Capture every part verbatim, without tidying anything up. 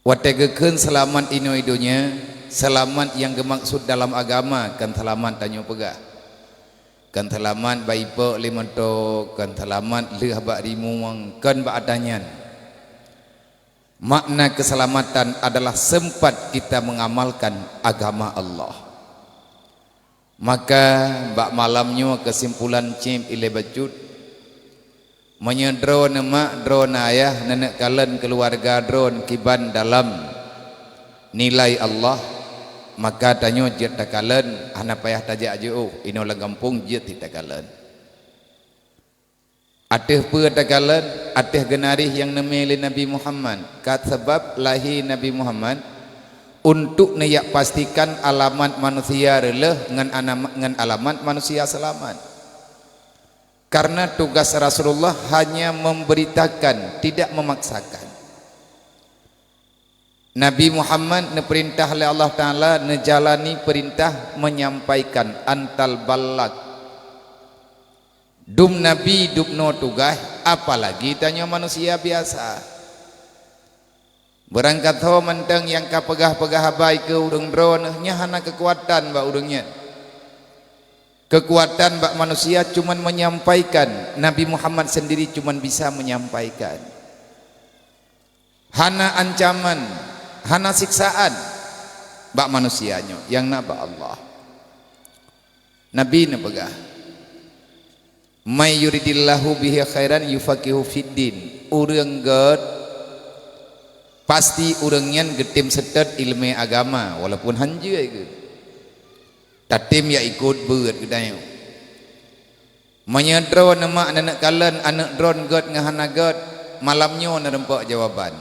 Watée geukheun seulamat inoe donya, seulamat nyang geumaksud dalam agama kon seulamat tanyoe peugah. Kon seulamat bak ipok lé moto, kon seulamat lheueh bak rimueng, kon bak ata nyan. Makna keuseulamatan adalah seumpat kita mengamalkan agama Allah. Maka, bak malam nyoe keusimpulan céb ilée bacut, meunyoe droeneuh mak, droeneuh ayah, neuneuk kalon keuluwarga droeneuh kiban dalam nilai Allah, maka tanyoe jeuet takalon, hana payah tajak jiôh, inoe lam gampông jeuet takalon. Ateueh peue takalon? Ateueh geunarih nyang neumé lé Nabi Muhammad. Ka sabab lahé Nabi Muhammad untuk neujak pastikan alamat manusia reuloh ngon anam-, ngon alamat manusia seulamat. Karena tugas Rasulullah hanya memberitakan, tidak memaksakan. Nabi Muhammad neupeurintah lé Allah Taala neujalani peurintah menyampaikan, antal balak. Dum nabi dubnoe tugaih, apalagi tanyoe manusia biasa. Beurangkat ho mantong nyang ka peugah-peugah haba keu ureuëng droeneuh nyan hana keukuatan bak ureuëng nyan. Keukuatan bak manusia cuman menyampaikan, Nabi Muhammad sendiri cuman bisa menyampaikan. Hana ancaman, hana siksaan bak manusia nyoe, nyang na bak Allah. Nabi neupeugah, "May yuridillahu bihi khairan yufaqihu fiddin." Ureuëng gét, pasti ureuëng nyan geutem seutôt iéleumé agama, walaupun hanjeuet geuh. Tatem jak ikot beuet geutanyoe. Meunyoe droeneuh mak neuneuk kalon aneuëk droeneuh gét ngon hana gét, malam nyoe neureumpok jawaban.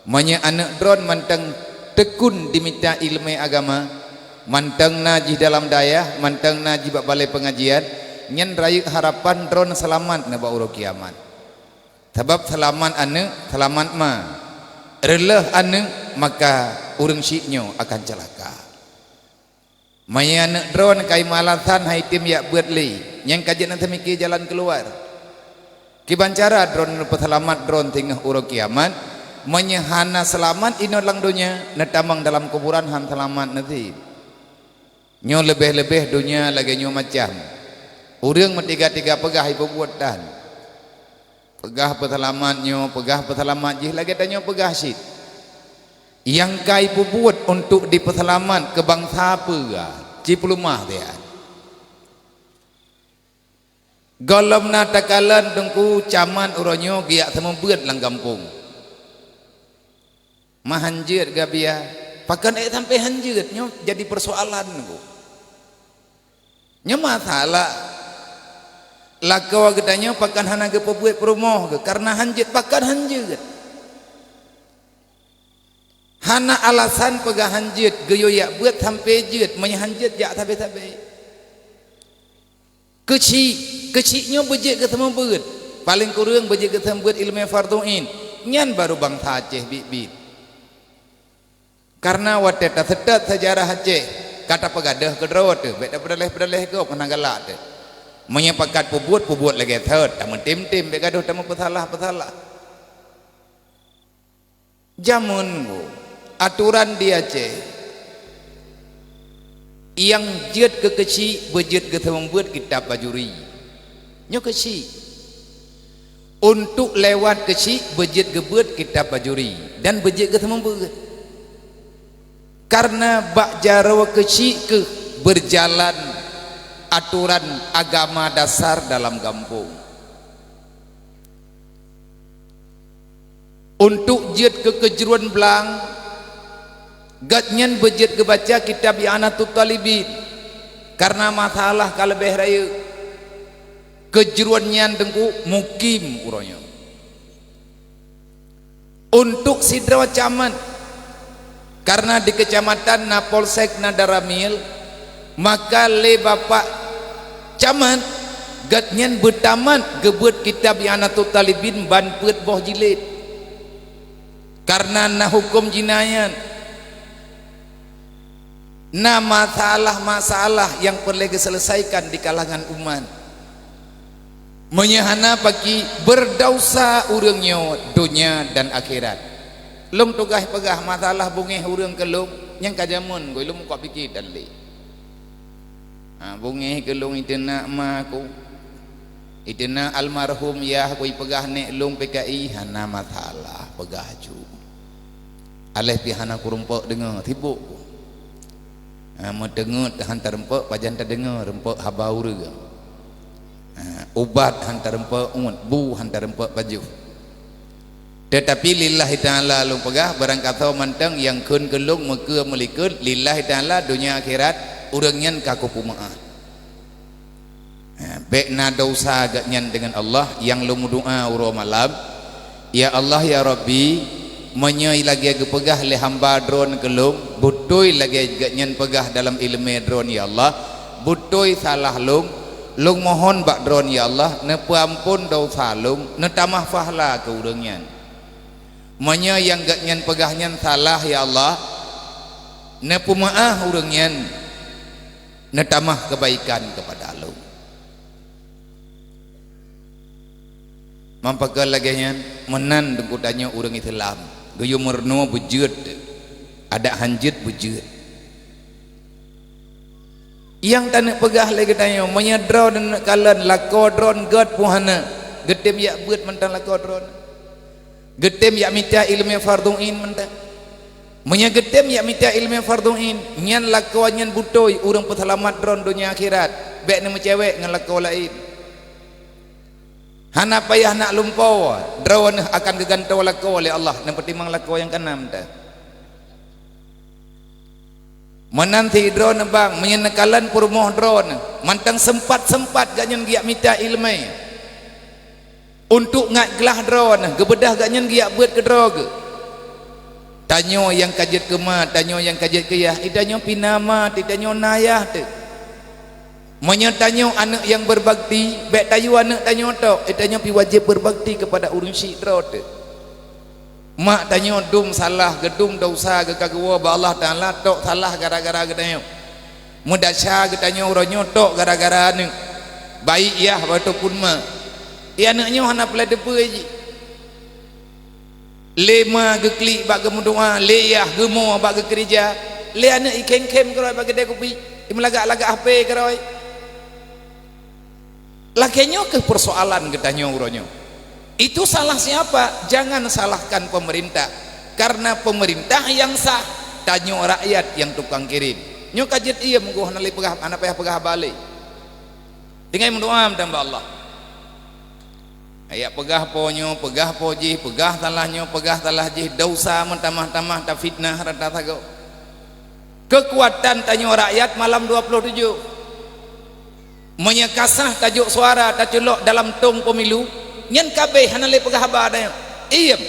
Meunyoe aneuëk droeneuh mantong tekun dimita iéleumé agama, mantong na jih dalam dayah, mantong na jih bak balée peungajian, nyan rayeuk harapan droeneuh seulamat nibak uroe kiamat. Sabab seulamat aneuëk, seulamat ma. Reuloh aneuëk, maka ureuëng syiek nyoe akan ceulaka. Meunyoe aneuëk droeneuh ka imeualasan han item jak beuet lé, nyan ka jeuet na teumike jalan keuluwa. Kiban cara droeneuh neupeuseulamat droeneuh singoh uroe kiamat, meunyoe hana seulamat inoe lam donya, neutamong dalam kuburan han seulamat neusie. Nyoe leubeh-leubeh donya lagée nyoe macam. Ureuëng meutiga-tiga peugah ipeubuet tan. Peugah peuseulamat nyoe, peugah peuseulamat jih, lagée tanyoe peugah cit. Nyang ka ipeubuet untuk dipeuseulamat keu bansa peue? Cipeuleumah dia. Gohlom na takalon teungku camat uroe nyoe geujak seumeubeuet lam gampông. Ma hanjeuet gabia, pakon ék sampai hanjeuet nyoe jadi peusoalan teungku. Nyoe masalah lakoe geutanyoe pakon hana geupeubuet peurumoh geuh, kareuna hanjeuet, pakon hanjeuet. Hana alasan peugah hanjeuet, geuyue jak beuet sampai jeuet, meunyoe hanjeuet jak sabe-sabe. Keuchik, keuchik nyoe beujeuet geuseumeubeuet, paleng kureueng beujeuet geuseumeubeuet iéleumé fardhu ain, nyan barô bansa Aceh biet-biet. Kareuna watée taseutôt seujarah Aceh, ka tapeugadôh keudroe teuh, bék tapeudaléh-peudaléh gob hana galak teuh. Meunyoe pakat peubuet, peubuet lagée thot, tameutem-tem, bék gadôh tameupeusalah-peusalah. Jameun nyoe, atoran di Aceh, nyang jeuet keu keuchik beujeuet geuseumeubeuet kitab bajuri. Nyoe keuchik. Untuk lewat keuchik beujeuet geubeuet kitab bajuri dan beujeuet geuseumeubeuet. Kareuna bak jaroe keuchik keuh beurjalan atoran agama dasar dalam gampông. Untuk jeuet keu keujeuruan blang, gobnyan beujeuet geubaca kitab I'anatut Talibin, kareuna masalah ka leubeh rayeuk. Keujeuruan nyan teungku mukim uroe nyoe. Untuk sidroe camat, kareuna di keucamatan na polsek, na danramil, maka lé bapak camat, gobnyan beutamat geubeuet kitab I'anatut Talibin ban peuet boh jilid. Kareuna na huköm jinayat, na masalah-masalah nyang peureulée geuseuleusaikan di kalangan umat. Meunyoe hana paki, beurdausa ureuëng nyoe donya dan akhirat. Lôn tugaih peugah masalah beungéh ureuëng keu lôn nyang ka jameun goe lôn muka pike tan lé. Ha, beungéh keu lôn iteunak ma ku, iteunak almarhum yah ku ipeugah nek lôn P K I, hana masalah, peugah ju. Aléh pih hana kurumpok deungoe, sibok ku. Ha, meuteungeut han tarumpok, pajan tadeungoe rumpok haba ureuëng. Ha, ubat han tarumpok uet, bu han tarumpok pajoh. Teutapi lillahi ta'ala lôn peugah, barangkasoe mantong nyang kheun keu lôn meukeue meulikot, lillahi ta'ala donya akhirat, ureuëng nyan ka kupeumeu'ah. Ha, bék na desya geuhnyan deungon Allah nyang lôn meudoá uroe malam, "Ya Allah, ya Rabbi, meunyoe lagée geupeugah lé hamba Droeneuh keu lôn, beutôi lagée geuhnyan peugah dalam iéleumé Droeneuh, ya Allah, beutôi salah lôn, lôn mohon bak Droeneuh, ya Allah, neupeuamphon desya lôn, neutamah pahla keu ureuëng nyan. Meunyoe nyang geuhnyan peugah nyan salah, ya Allah, neupeumeu'ah ureuëng nyan, neutamah keubaikan keupada lôn." Meupakat lagée nyan, meunan teungku tanyoe ureuëng Islam, geuyue meurunoe beujeuet, adak hanjeuet beujeuet. Nyang taneuk peugah lé geutanyoe, meunyoe droeneuh neuk kalon lakoe droeneuh gét pih hana, geutem jak beuet mantong lakoe droeneuh. Geutem jak mita iéleumé fardhu ain mantong. Meunyoe geutem jak mita iéleumé fardhu ain, nyan lakoe nyan beutôi ureuëng peuseulamat droeneuh donya akhirat, bék neumeucewek ngon lakoe laén. Hana payah nak lumpoe, droeneuh akan geugantoe lakoe lé Allah, neupeutimang lakoe nyang kana mantong. Meunan sidroe neubang, meunyoe neukalon peurumoh droeneuh, mantong seumpat-seumpat geuhnyan geujak mita iéleumé. Untuk ngat glah droeneuh, geubeudôh geuhnyan geujak beuet keudroe geuh. Tanyoe nyang ka jeuet keu ma, tanyoe nyang ka jeuet keu yah, i tanyoe pih na ma, i tanyoe na yah teuh. Meunyoe tanyoe aneuëk nyang beubakti, bék tayue aneuëk tanyoe tok, i tanyoe pih wajéb beubakti keupada ureuëng syik droe teuh. Mak tanyoe dum salah, geudum desya geuh ka geuwoe bak Allah Ta'ala, tok salah gara-gara geutanyoe. Meudesya geutanyoe uroe nyoe tok gara-gara aneuëk. Baik yah ataupun ma. Di aneuëk nyoe hana peulai teupeue jih. Lé ma geuklik bak geumeudoá, lé yah geumo bak geukeurija, lé aneuëk ikhém-khém keudroe bak geudée kupi, imeulagak-lagak H P keudroe. Lagée nyoe kheueh peusoalan geutanyoe uroe nyoe. Itu salah siapa? Jangan salahkan pemerintah, karena pemerintah nyang sah, tanyoe rakyat nyang tukang kirém. Nyoe ka jeuet ié meugoh hana lé peugah, hana payah peugah haba lé. Tinggai meudoá mantong bak Allah. Ayak peugah po nyoe, peugah po jih, peugah salah nyoe, peugah salah jih, desya meutamah-tamah, tafitnah rata sagoe. Keukuatan tanyoe rakyat malam dua puluh tujoh. Meunyoe ka sah tajok suara taculok dalam tong pemilu, nyan ka abéh hana lé peugah haba tanyoe. Iem.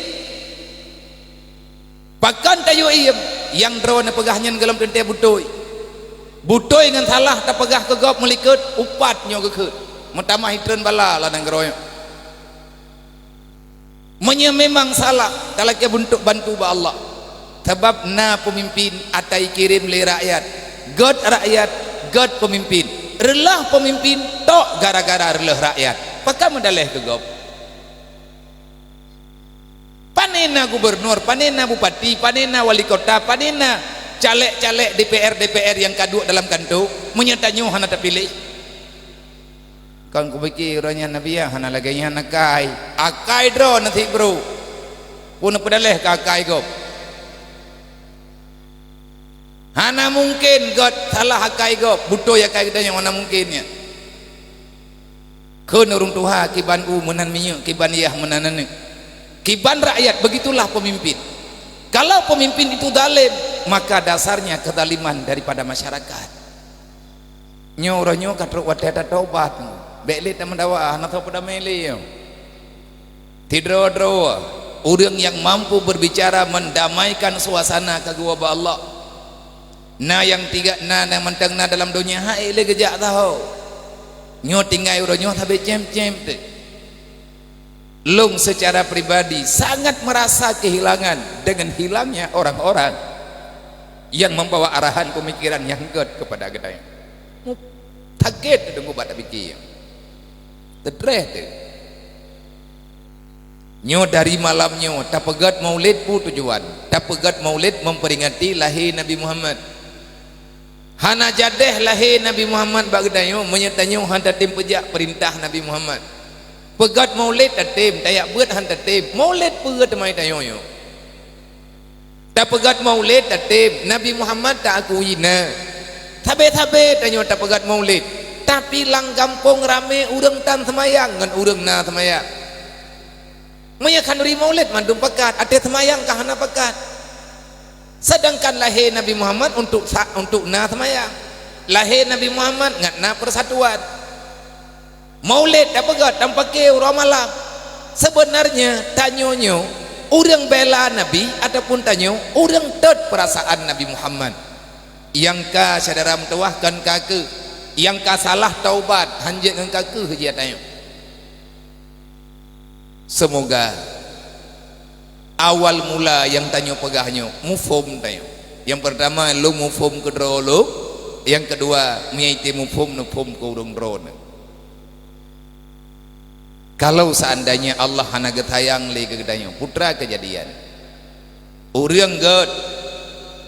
Pakon tayue iem, nyang droeneuh peugah nyan gohlom teuntée beutôi. Beutôi ngon salah tapeugah keu gob meulikot, upat nyoe geukheun. Meutamah itreun bala lam nanggroe nyoe. Meunyoe memang salah, talakée beuntuk bantu bak Allah. Sabab na peumimpin ata ikirém lé rakyat. Gét rakyat, gét peumimpin. Reuloh peumimpin, tok gara-gara reuloh rakyat. Pakon meudaleh keu gob? Pane na gubernur, pane na bupati, pane na wali kota, pane na caleg-caleg D P R, D P R nyang ka duek dalam kanto, meunyoe tanyoe hana tapiléh? Kon kupike uroe nyan Nabi, ya, hana lagée nyan akai. Akai droe nasib brok. Peue neupeudaleh keu akai gob? Hana mungken gét salah akai gob, beutôi akai geutanyoe, hana mungken nyan. Kheun ureuëng tuha, kiban u meunan minyeuk, kiban yah meunan aneuëk. Kiban rakyat, begitulah pemimpin. Kalau pemimpin itu zalim, maka dasarnya kezaliman daripada masyarakat. Nyoe uroe nyoe ka trok watée tatobat. Bék lé tameudawa, hana soe peudamé lé nyoe. Sidroe-droe ureuëng nyang mampu berbicara mendamaikan suasana ka geuwoe bak Allah. Na nyang tiga, na nyang mantong na dalam donya, han ék lé geujak sahoe. Nyoe tinggai uroe nyoe sabé cém-cém teuh. Lôn secara pribadi sangat merasa kehilangan dengan hilangnya orang-orang yang membawa arahan pemikiran yang gét kepada geutanyoe. Sakét teuh deungon bak tapike. Teutreh teuh. Nyoe dari malam nyoe tapeugét Maulid peue tujuan? Tapeugét Maulid memperingati lahé Nabi Muhammad. Hana jadéh lahé Nabi Muhammad bak geutanyoe meunyoe tanyoe hana tatem peujak peurintah Nabi Muhammad. Peugét Maulid tatem, tajak beuet hana tatem. Maulid peue teuma tanyoe nyoe? Tapeugét Maulid tatem, Nabi Muhammad taakui na. Sabe-sabe tanyoe tapeugét Maulid, tapi lam gampông ramé ureuëng tan seumayang ngon ureuëng na seumayang. Meunyoe khanuri Maulid mandum pakat, até seumayang ka hana pakat. Sedangkan lahé Nabi Muhammad untuk sa-, untuk na seumayang. Lahé Nabi Muhammad ngat na persatuan. Maulid tapeugét dan paké uroe malam. Sebenarnya tanyoe nyoe ureuëng bela Nabi ataupun tanyoe ureuëng tot perasaan Nabi Muhammad. Nyang ka syedara meutuwah kon ka keuh, nyang ka salah taubat hanjeuet ngon ka keuh jih tanyoe. Seumoga awal mula nyang tanyoe peugah nyoe muphom tanyoe. Nyang peurtama lôn muphom keudroe lôn, nyang keudua meunyoe item muphom neuphom keu ureuëng droeneuh. Kalau seandainya Allah hana geusayang lé keu geutanyoe, putra kejadian. Ureuëng gét,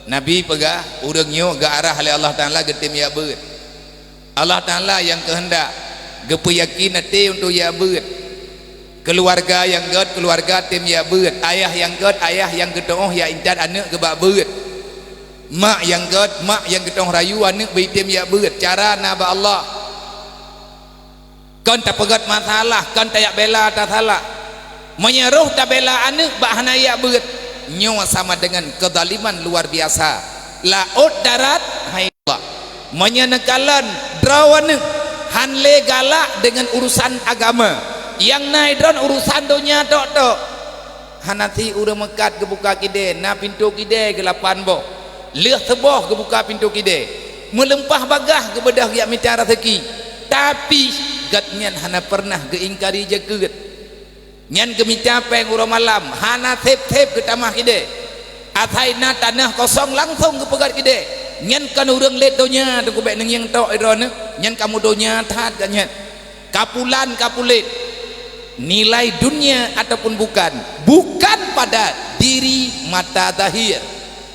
Nabi peugah, ureuëng nyoe geuarah lé Allah Taala geutem jak beuet. Allah Taala nyang keuheundak, geupeuyakin até untuk jak beuet. Keuluwarga nyang gét, keuluwarga tem jak beuet. Ayah nyang gét, ayah nyang geutuoh jak intat aneuëk geuh bak beuet. Mak nyang gét, mak nyang geutuoh rayu aneuëk beuitem jak beuet. Cara na bak Allah. Kon tapeugét masalah, kon tajak bela tasalah. Meunyoe roh tabela aneuëk bak hana jak beuet, nyoe sama deungon keuzaliman luar biasa. Laôt darat, hai Allah. Meunyoe neukalon droe aneuëk han lé galak deungon urusan agama, nyang na droe urusan donya tok-tok. Hana sie ureuëng meukat geubuka kidée, na pintoe kidée geulapan boh. Lheueh seuboh geubuka pintoe kidée. Meuleumpah bagaih geubeudôh jak mita raseuki. Tapi gobnyan hana peureunah geuingkari jakeuet. Nyan geumita péng uroe malam, hana sép-sép geutamah kidée. Asai na tanoh kosong langsong geupeugét kidée. Nyan kon ureuëng lét donya, teungku bék neungieng tok droeneuh. Nyan kamoe donya that gobnyan. Kapulan kapulet, nilai dunia ataupun bukan, bukan pada diri mata zahir.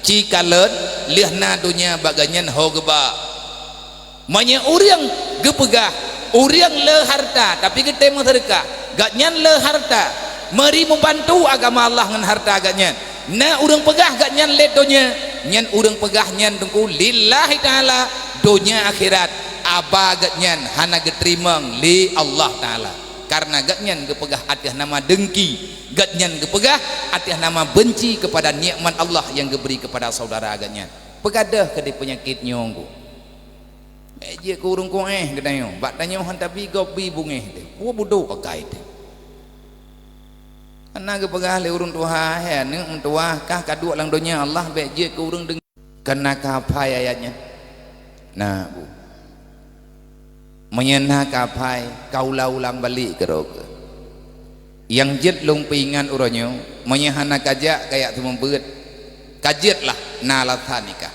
Ci kalon lheueh na donya bak gobnyan ho geuba. Meunyoe ureuëng geupeugah, ureuëng le harta tapi geutem meuseudeukah, gobnyan le harta, meuri meubantu agama Allah ngon harta gobnyan. Na ureuëng peugah gobnyan lét donya, nyan ureuëng peugah nyan teungku lillahi ta'ala, donya akhirat, aba gobnyan hana geuteurimong lé Allah Ta'ala. Kareuna gobnyan geupeugah ateueh nama deungki, gobnyan geupeugah ateueh nama beunci keupada nikmat Allah nyang geubri keupada syedara gobnyan. Peugadôh keudeh peunyakét nyoe teungku. Bék jeuet keu ureuëng kuéh geutanyoe, bak tanyoe han tabi gob bi beungéh teuh, peue budôk akai teuh. Hana geupeugah lé ureuëng tuha, "Hai aneuëk meutuwah, kah ka duek lam donya Allah, bék jeuet keu ureuëng deungoe." Kana ka aphai ayat nyan? Na, Bu. Meunyoe na ka aphai, ka ulang-ulang balek keudroe keuh. Nyang jeuet lôn peuingat uroe nyoe, meunyoe hana kajak kajak seumeubeuet, ka jeuet lah na alasan nikah.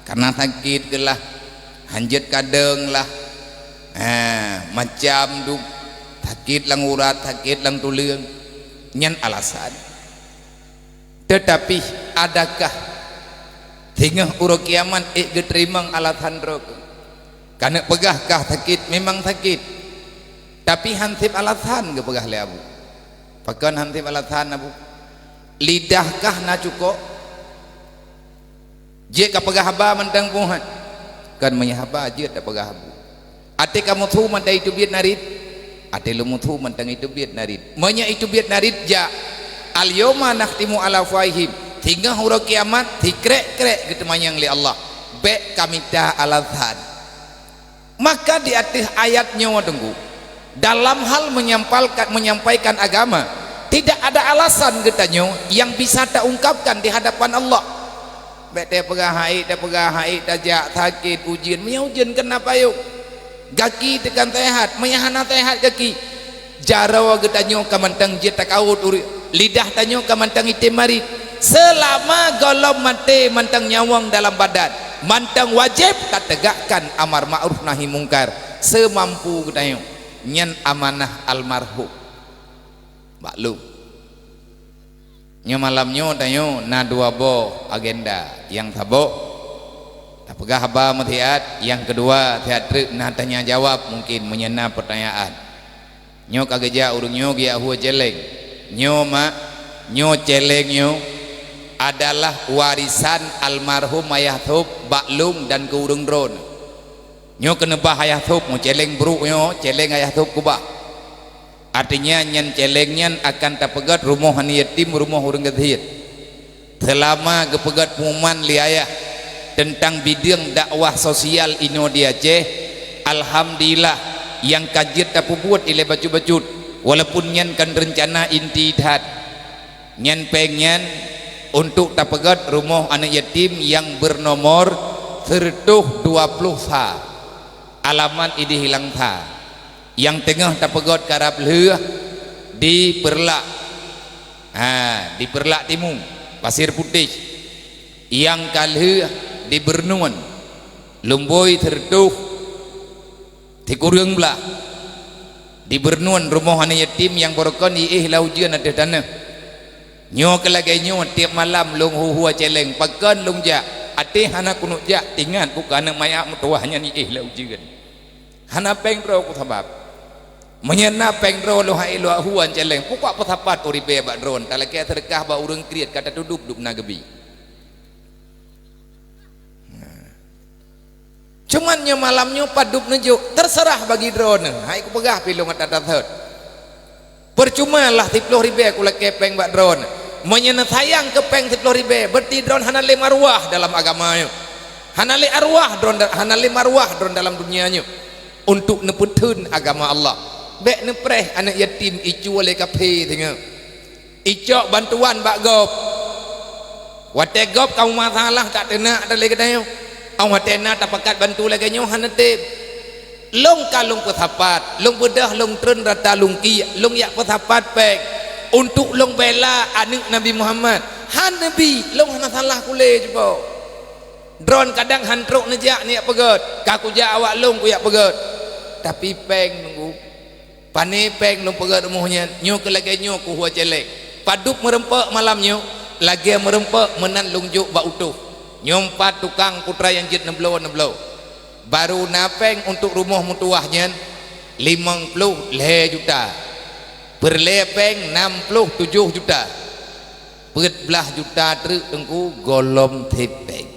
Kareuna sakét keuh lah, hanjeuet kadeueng lah, ha, macam dum, sakét lam urat, sakét lam tuleueng, nyan alasan. Teutapi, adakah singoh uroe kiamat ék geuteurimong alasan droe keuh? Kaneuk peugah kah sakét, memang sakét, tapi han sép alasan geupeugah lé Abu. Pakon han sép alasan Abu? Lidah kah na cukok? Jeuet ka peugah haba mantong puhan? Kon meunyoe haba jeuet tapeugah Abu. Até kamoe su mantong iteubiet narit? Até lôn meusu mantong iteubiet narit. Meunyoe iteubiet narit jak, "Al-yauma nakhtimu ala afwahihim," singoh uroe kiamat sikrek-krek geuteumanyong lé Allah, bék ka mita alasan. Maka di ateueh ayat nyoe teungku, dalam hal menyampalkan, menyampaikan agama, tidak ada alasan geutanyoe nyang bisa taungkapkan di hadapan Allah. Bék tapeugah hai, tapeugah hai, tajak sakét, ujeuen, meunyoe ujeuen keunan payong. Gaki teukan seuhat, meunyoe hana seuhat gaki. Jaroe geutanyoe ka mantong jeuet takawot ureuëng, lidah tanyoe ka mantong item marit. Seulama gohlom maté mantong nyawöng dalam badan, mantong wajéb tateugakkan amar ma'ruf nahi mungkar seumampu geutanyoe. Nyan amanah almarhum. Maklum, Nyoe malam nyoe tanyoe na dua boh agenda. Nyang saboh, tapeugah haba meusiat, nyang keudua siat treuk na tanya jawab, mungkin meunyoe na peutanyaan. Nyoe ka geujak ureuëng nyoe geujak hue céléng. Nyoe mak, nyoe céléng nyoe adalah warisan almarhum Ayah Thop bak lôn dan keu ureuëng droeneuh. Nyoe keuneubah Ayah Thop, nyoe céléng brok nyoe, céléng Ayah Thop keubah. Artinya nyan céléng nyan akan tapeugét rumoh aneuk yatim, rumoh ureuëng gasien. Seulama geupeugét pengumuman lé Ayah teuntang bideueng dakwah sosial inoe di Aceh, alhamdulillah, nyang ka jeuet tapeubuet ilée bacut-bacut, walaupun nyan kon reuncana inti that. Nyan péng nyan untuk tapeugét rumoh aneuk yatim nyang beurenomor seureutôh dua ploh sa, alamat idéh i Langsa. Nyang teungoh tapeugét karab lheueh di Peureulak. Ha, di Peureulak Timu, Pasir Putih. Nyang ka lheueh di Beureunuen, Lumbôi seureutôh sikureueng blah. Di Beureunuen rumoh aneuk yatim nyang barokon jiéh lam ujeuen ateueh tanoh. Nyoe keu lagée nyoe tieb malam lôn hu-hue céléng, pakon lôn jak, até hana keuneuk jak, teuingat ku keu aneuk manyak meutuwah nyan jiéh lam ujeuen. Hana péng droe ku sabab. Meunyoe na péng droe lôn han ék lôn hue céléng, pukok peusapat uribée bak droe, talakée seudeukah bak ureuëng kriet ka tatudub dub na geubi. Cuman nyoe malam nyoe padub neujok, teuseurah bagi droeneuh. Hai kupeugah pi lôn ata that. Peucuma lah siploh ribée kulakée péng bak droeneuh. Meunyoe neusayang keu péng siploh ribée, beureuti droeneuh hana lé maruah dalam agama nyoe. Hana lé arwah droeneuh, hana lé maruah droeneuh dalam dunia nyoe. Untuk neupeutheun agama Allah. Bék neupreh aneuk yatim icue lé kaphé singoh. Icok bantuan bak gob. Watée gob kamoe masalah tak teunak dalé geutanyoe. Óh watée na tapakat bantu lagée nyoe hana tem. Lôn ka lôn peusapat, lôn beudôh lôn treun rata lungkiek, lôn jak peusapat péng untuk lôn bela aneuk Nabi Muhammad. Han neubi, lôn hana salah kulé cupo. Droeneuh kadang han trok neujak neujak peugét, ka kujak awak lôn kujak peugét. Tapi péng nunggu. Pané péng lôn peugét rumoh nyan, nyoe keu lagée nyoe kuhue céléng. Padub meureumpok malam nyoe, lagée meureumpok meunan lôn jok bak utôh. Nyoe pat tukang putra nyang jeuet neubloe-neubloe. Barô na péng untuk rumoh meutuwah nyan limong ploh lhée juta. Peureulée péng nam ploh tujoh juta. Peuet blaih juta treuk teungku gohlom sép péng.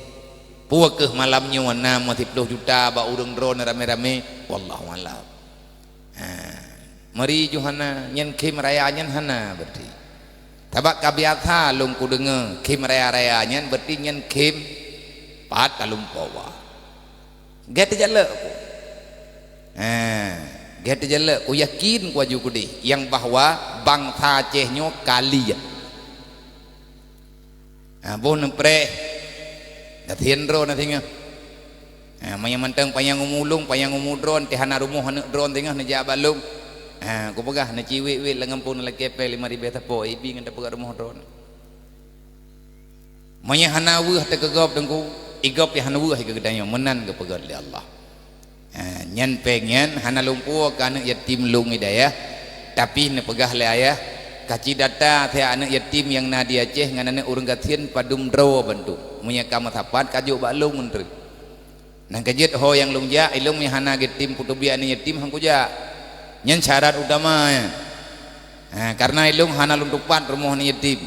Peue kheueh malam nyoe na meusiplôh juta bak ureuëng droeneuh ramé-ramé, wallahu a'lam. Ha, meuri ju hana, nyan khém raya nyan hana beureuti. Sabab ka biasa lôn kudeungoe khém raya-raya nyan beureuti nyan khém pat talumpoe. Gét teujalek ku. Ha, gét teujalek ku yakin ku aju kudeh nyang bahwa bansa Aceh nyoe kalian. Ha, boh neupreh. Gasien droeneuh singoh. Ha, meunyoe mantong panyang umu lôn, panyang umu droeneuh, teuh hana rumoh aneuk droeneuh singoh neujak bak lôn. Ha, kupeugah neuciwet-wet lam gampông neulakée péng lima ribée sapo, ibi ngon tapeugah rumoh droeneuh. Meunyoe hana weueh teuh keu gob teungku, i gob pih hana weueh keu geutanyoe, meunan geupeugét lé Allah. Ha, nyan péng nyan hana lôn puwoe keu aneuk yatim lôn i dayah, tapi neupeugah lé ayah, ka ci data siat aneuk yatim nyang na di Aceh ngon aneuk ureuëng gasien padum droe bandum. Meunyoe ka meusapat ka jok bak lôn ngon treuk. Nang ka jeuet ho nyang lôn jak, ilôn meunyoe hana geutem peuteubiet aneuk yatim han kujak. Nyan syarat utama nyan. Ha, kareuna ilôn hana lôn tupat rumoh aneuk yatim.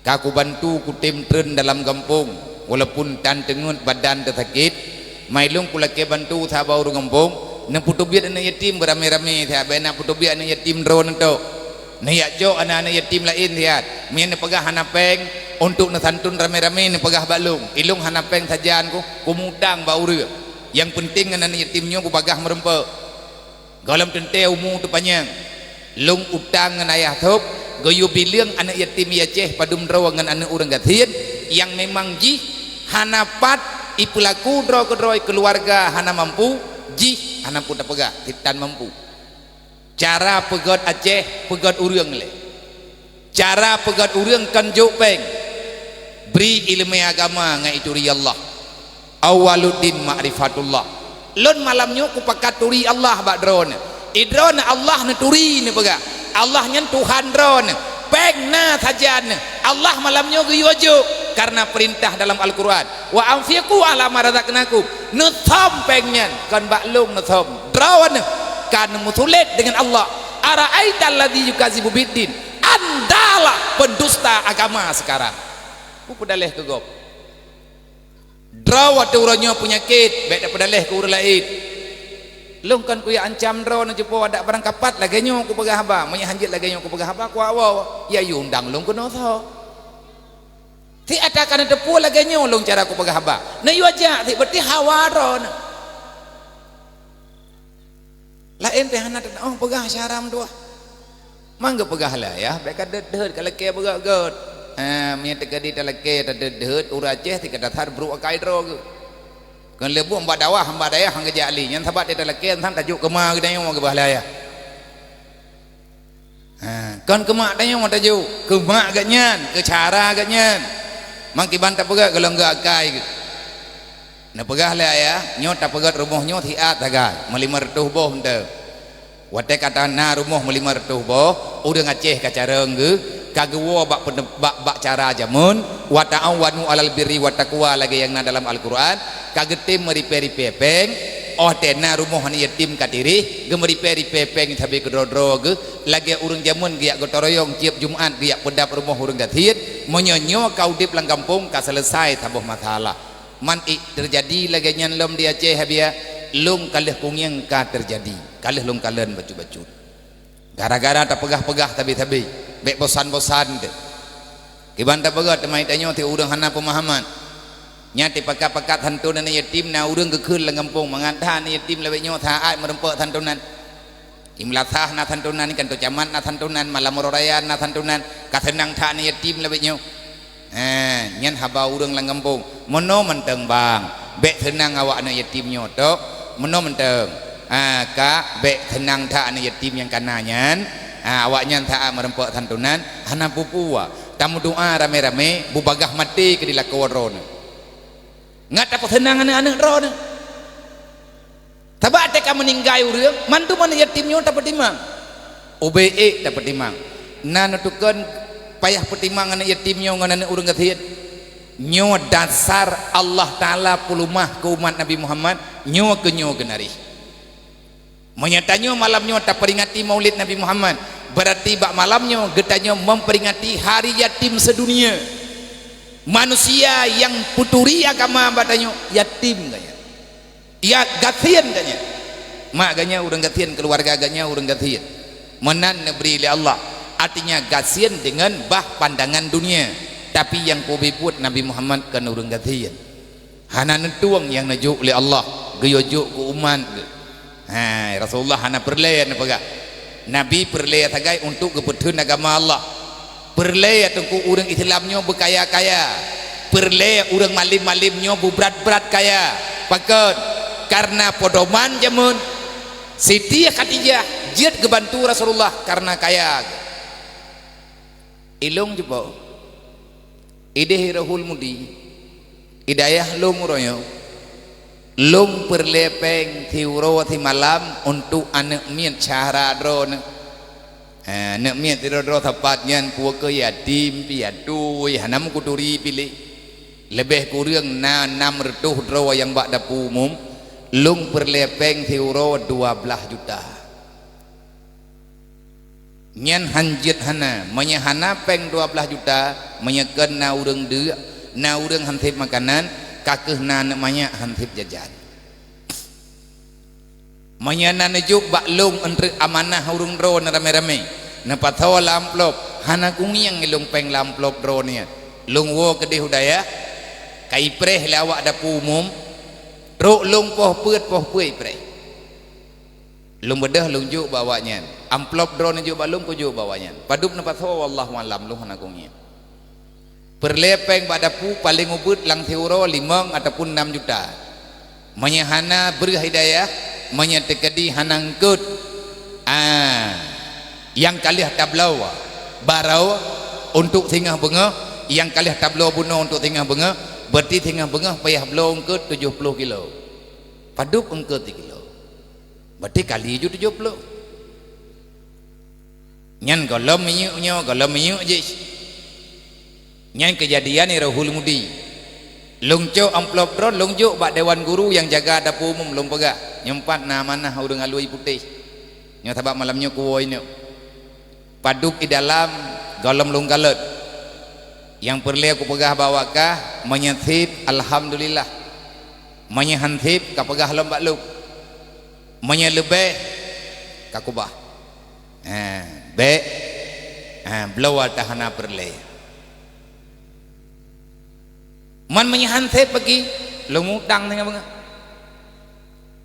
Ka kubantu kutem treun dalam gampông, walaupun tan teungeut badan teusakét, ma ilôn kulakée bantu saboh ureuëng gampông, neupeuteubiet aneuk yatim beuramé-ramé siat, bék na peuteubiet aneuk yatim droeneuh tok. Neujak cok aneuk-aneuk yatim laén siat. Meunyoe neupeugah hana péng, untuk neusantun ramé-ramé neupeugah bak lôn, ilôn hana péng sajan ku, kumutang bak ureuëng. Nyang peunteng ngon aneuk yatim nyoe kubagaih meureumpok. Gohlom teuntée umu teupanyang. Lôn utang ngon ayah sôb, geuyue bileueng aneuk yatim i Aceh padum droe ngon aneuk ureuëng gasien nyang memang jih hana pat ipeulaku droe keudroe keuluwarga hana mampu, jih hana peue tapeugah, sitan mampu. Cara peugét Aceh, peugét ureuëng lé. Cara peugét ureuëng kon jok péng. Bri iéleumé agama ngon ituri Allah. Awwaluddin ma'rifatullah. Lôn malam nyoe kupakat turi Allah bak droeneuh. I droeneuh Allah neuturi neupeugah. Allah nyan Tuhan droeneuh. Péng Na sajan Allah malam nyoe geuyue jok karena perintah dalam Al-Quran, "Wa anfiqu ala ma razaqnakum." Neuthom péng nyan, kon bak lôn neuthom. Droeneuh ka neumeusulet dengan Allah. "Ara'aital ladzi yukadzibu biddin." Andalah pendusta agama sekarang. Ku peudaleh keu gob. Droe watée uroe nyoe peunyakét, bék tapeudaleh keu ureuëng laén. Lôn kon kujak ancam droeneuh cupo adak barangkapat lagée nyoe kupeugah haba, meunyoe hanjeuet lagée nyoe kupeugah haba, kuwoe-woe, ya yue undang lôn keunoe soe. Siat ka neuteupeue lagée nyoe lôn cara kupeugah haba. Neuyue jak siat beutih hawa droeneuh. Laén teuh hana teunaoh peugah syara meutuah. Mang geupeugah lé ayah, bék ka deuet-deuet, ka lakée beugét-gét. Ha, meunyoe teukeudi talakée tadeuet-deuet, ureuëng Aceh tika dasar brok akai droe geuh. Kon leubueng bak dawah, bak dayah han geujak li. Nyan sabab teutalakée, nyan tajok keuma geutanyoe geupeugah lé ayah. Ha, kon keu mak tanyoe tajok, keu mak geuhnyan, keu cara geuhnyan. Mang kiban tapeugét golom geuh akai geuh. Neupeugah lé ayah, nyoe tapeugét rumoh nyoe siat sagai, meulimong reutôh boh meuteung. Watée ka na rumoh meulimong reutôh boh, ureuëng Aceh ka carông geuh, ka geuwoe bak peuneuk-, bak, bak cara jameun, "Wa ta'awanu 'alal birri wat taqwa," lagée nyang na dalam Al-Quran, ka geutem meuripée-ripée péng, óh tée na rumoh aneuk yatim ka tireh, geumeuripée-ripée péng sabe keudroe-droe geuh, lagée ureuëng jameun geujak gotong royong tieb Jumat geujak peudab rumoh ureuëng gasien, meunyoe nyoe ka udeb lam gampông ka seuleusai saboh masalah. Man ék teujadi lagée nyan lom di Aceh, Abiya, lôn ka lheueh kungieng ka teujadi, ka lheueh lôn kalon bacut-bacut. Gara-gara tapeugah-peugah sabe-sabe, bék bosan-bosan teuh. Kiban tapeugah teuma tanyoe teuh ureuëng hana peumahaman. Nyan teuh pakat-pakat santonan aneuk yatim na ureuëng geukheun lam gampông, mangat that aneuk yatim lawét nyoe saát meurumpok santonan. Di meulasah na santonan, di kanto camat na santonan, malam uroe raya na santonan, ka seunang that aneuk yatim lawét nyoe. Ha, nyan haba ureuëng lam gampông. Meunoe mantong bang, bék seunang awak aneuk yatim nyoe tok. Meunoe mantong. Ha, ka bék seunang that aneuk yatim nyang kana nyan. Ha, awak nyan saát meurumpok santonan, hana peue-peue. Tameudoá ramé-ramé, beubagaih maté keu di lakoe droeneuh. Ngat tapeuseunang aneuk-aneuk droeneuh. Sabab teuka meuninggai ureuëng, mandum aneuk yatim nyoe tapeutimang. Ubé ék tapeutimang. Na neutukon payah peutimang aneuk yatim nyoe ngon aneuk ureuëng gasien. Nyoe dasar Allah Taala peuleumah keu umat Nabi Muhammad, nyoe keu nyoe geunarih. Meunyoe tanyoe malam nyoe taperingati Maulid Nabi Muhammad, beurati bak malam nyoe geutanyoe memperingati Hari Yatim Sedunia. Manusia nyang peuturi agama bak tanyoe yatim geuhnyan. Ya, gasien geuhnyan. Mak geuhnyan ureuëng gasien, keuluwarga geuhnyan ureuëng gasien. Meunan neubri lé Allah. Artinya gasien deungon bah pandangan dunia. Tapi nyang peubeuet Nabi Muhammad kon ureuëng gasien. Hana neutueng nyang neujok lé Allah, geuyue jok keu umat geuh. Hai, Rasulullah hana peureulée neupeugah. Nabi peureulée sagai untuk geupeutheun agama Allah. Peureulée teungku ureuëng Islam nyoe beukaya-kaya. Peureulée ureuëng malém-malém nyoe beubrat-brat kaya. Pakon? Karena pedoman jameun Siti Khadijah jeuet geubantu Rasulullah karena kaya. Ilong jeuet. Ideh Rohul Mudi, idayah lôn uroe nyoe, lôn peureulée péng siuroe simalam untuk aneuk miet syedara droeneuh. Ha, aneuk miet sidroe-droe sapat nyan peue keu yatim, piatu, hana meukuturi piléh. Leubeh kureueng na nam reutôh droe nyang bak dapu umum, lôn peureulée péng siuroe dua blaih juta. Nyan han jeuet hana, meunyoe hana péng dua blaih juta, meunyoe kon na ureuëng deuk, na ureuëng han sép makanan, ka kheueh na aneuk manyak han sép jajan. Meunyoe na neujok bak lôn eunteuk amanah ureuëng droeneuh ramé-ramé, neupasoe lam amplop, hana kungieng ilong péng lam amplop droeneuh nyan. Lôn woe keudeh u dayah, ka ipreh lé awak dapu umum, trok lôn poh peuet, poh peuet ipreh. Lôn beudôh lôn jok bak awaknyan. Amplop droeneuh jok bak lôn, kujok bak awaknyan. Padub neupasoe, wallahu alam, lôn hana kungieng. Peureulée péng bak dapu paleng ubit lam siuroe limong ataupun nam juta. Meunyoe hana breueh hidayah, meunyoe teukeudi hana eungkot, ah, nyang ka lheueh tabloe baroe untuk singoh beungoh, nyang ka lheueh tabloe bunoe untuk singoh beungoh, berarti singoh beungoh payah bloe eungkot tujoh ploh kilo. Padub eungkot sikilo. Berarti kali ju tujoh ploh. Nyan gohlom minyeuk nyoe, gohlom minyeuk jih. Nyan keujadian di Rohul Mudi. Lôn cok amplop droe, lôn jok bak dewan guru nyang jaga dapu umum, lôn peugah, "Nyoe pat na amanah ureuëng alui putéh. Nyoe sabab malam nyoe kuwoe nyoe. Padub i dalam gohlom lôn kalon. Nyang peureulée kupeugah bak awak kah, meunyoe sép, alhamdulillah. Meunyoe han sép, kapeugah lom bak lôn. Meunyoe leubeh, kakubah. Ha, bék, ha, bloe watée hana peureulée. Man meunyoe han sép bagi, lôn mutang singoh beungoh.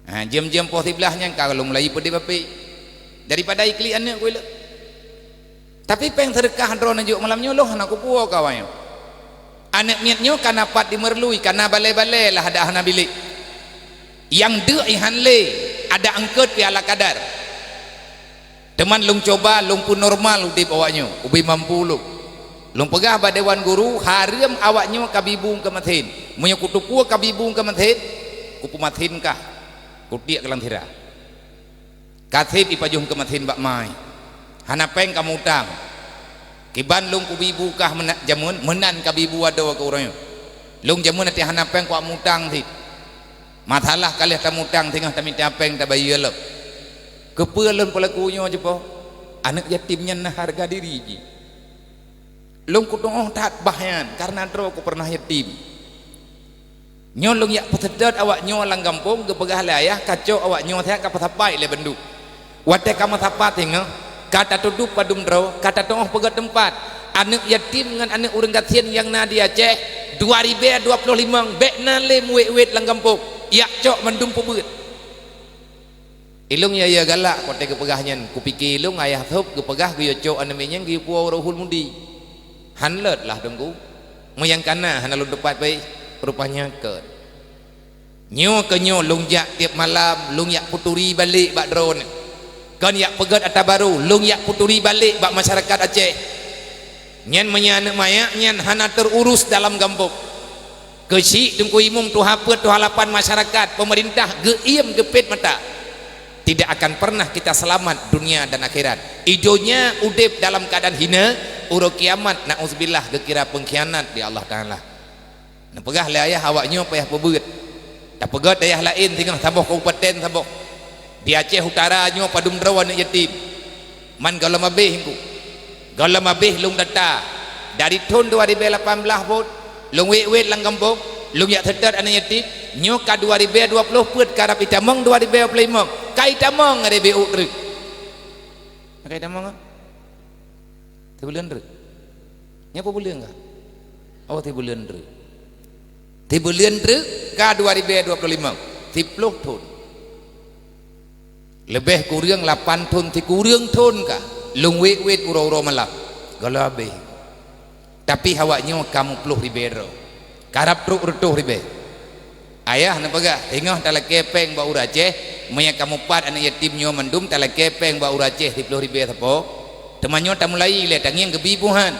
Ha, jeuem-jeuem poh siblaih nyan ka lôn mulai peudeh bapi. Daripada iklik aneuëk kuileuek." Tapi péng seudeukah droeneuh jok malam nyoe lôn hana kupuwoe keu awaknyoe. Aneuëk miet nyoe kana pat dimeurlui, kana balée-balée lah adak hana bilék. Nyang deuk i han lé, adak eungkôt pih ala kadar. Teuma lôn cuba, lôn peunormal udeb awaknyoe, ubé mampu lôn. Lôn peugah bak dewan guru, hareuem awaknyoe kabi bu keu masén. Meunyoe kuteupeue kabi bu keu masén, kupeumasén kah, kutiek keu lam sira. Ka sép ipajoh keu masén bak mai. Hana péng kameutang. Kiban lôn kubi bu kah meunan jameun, meunan kabi bu adoe keu uroe nyoe. Lôn jameun até hana péng kumeutang cit. Masalah ka lheueh tamutang singoh tamita péng tabayeue lom. Keupeue lôn peulaku nyoe jipoh? Aneuëk yatim nyan na hareuga diri jih. Lôn kutu'oh that bah nyan, kareuna droe kupeureunah yatim. Nyoe lôn jak peuseutôt awaknyoe lam gampông, geupeugah lé ayah, kacok awaknyoe siat kapeusapat lé bandum. Watée kameusapat singoh, ka tatudub padum droe, ka tatu'oh peugét teumpat. Aneuëk yatim ngon aneuëk ureuëng gasien nyang na di Aceh, dua ribée dua ploh limong, bék na lé muwét-wét lam gampông, jak cok mandum peubeuet. Ilôn ya-ya galak watée geupeugah nyan, kupike ilôn ayah sôb geupeugah geuyue cok aneuëk miet nyan geuyue puwoe u Rohul Mudi. Han lôt lah teungku. Meunyoe kana hana lôn teupat baih, rupanya kön. Nyoe keu nyoe lôn jak tieb malam, lôn jak peuturi balek bak droeneuh. Kön jak peugét ata barô, lôn jak peuturi balek bak masyarakat Aceh. Nyan meunyoe aneuëk manyak nyan hana teururus dalam gampông. Keuchik teungku imum tuha peuet tuha lapan masyarakat, peumeurintah geuiem geupét mata. Tidak akan pernah kita selamat dunia dan akhirat. Di donya udeb dalam keuadaan hina, uroe kiamat, na'uzubillah, geukira peungkhianat di Allah Taala. Neupeugah lé ayah awaknyoe payah peubeuet. Tapeugét dayah laén singoh saboh kabupaten saboh. Di Aceh Utara nyoe padum droe aneuëk yatim. Man gohlom abéh engku. Gohlom abéh lôn data. Dari thon dua ribée lapan blaih phon, lôn wét-wét lam gampông, lôn jak seutôt aneuëk yatim, nyoe ka dua ribée dua ploh peuet karab itamong dua ribée dua ploh limong. Ka itamong ada B O treuk. Ka itamong, ah? Sibuleuen treuk. Nyoe peue buleuen ka? Oh, sibuleuen treuk. Sibuleuen treuk ka dua ribée dua ploh limong. Siploh thon. Leubeh kureueng lapan thon, sikureueng thon ka lôn wét-wét uroe-uroe malam. Gohlom abéh. Tapi awaknyoe ka meuploh ribée droe. Karab trok reutôh ribée. Ayah neupeugah, singoh talakée péng bak ureuëng Aceh, meunyoe kamoe pat aneuëk yatim nyoe mandum talakée péng bak ureuëng Aceh siploh ribée sapo. Teuma nyoe tamulai lé tangieng geubi buhan.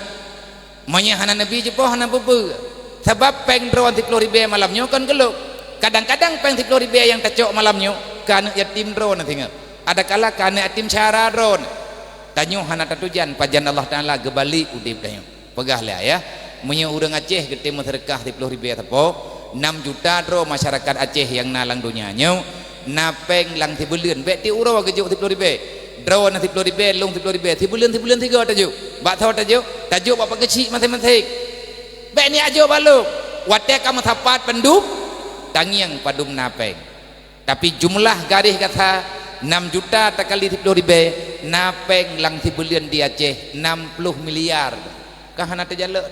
Meunyoe hana neubi jipoh hana peue-peue. Sabab péng droe siploh ribée malam nyoe kon keu lôn. Kadang-kadang péng siploh ribée nyang tacok malam nyoe keu aneuëk yatim droe na singoh. Adakala keu aneuëk yatim syedara droe na. Tanyoe hana tatujan pajan Allah Taala geubalek udeb tanyoe. Peugah lé ayah, meunyoe ureuëng Aceh geutem meuseudeukah siploh ribée sapo, nam juta droe masyarakat Aceh nyang na lam donya nyoe, na péng lam sibuleuen, bék tieb uroe geujok siploh ribée. Droe na siploh ribée, lôn siploh ribée, sibuleuen-sibuleuen sigoe tajok. Bak soe tajok? Tajok bak pakeuchik maséng-maséng. Bék neujok bak lôn. Watée ka meusapat bandum, tangieng padum na péng. Tapi jumlah garéh gata nam juta takali siploh ribée, na péng lam sibuleuen di Aceh nam ploh miliar. Ka hana teujalok.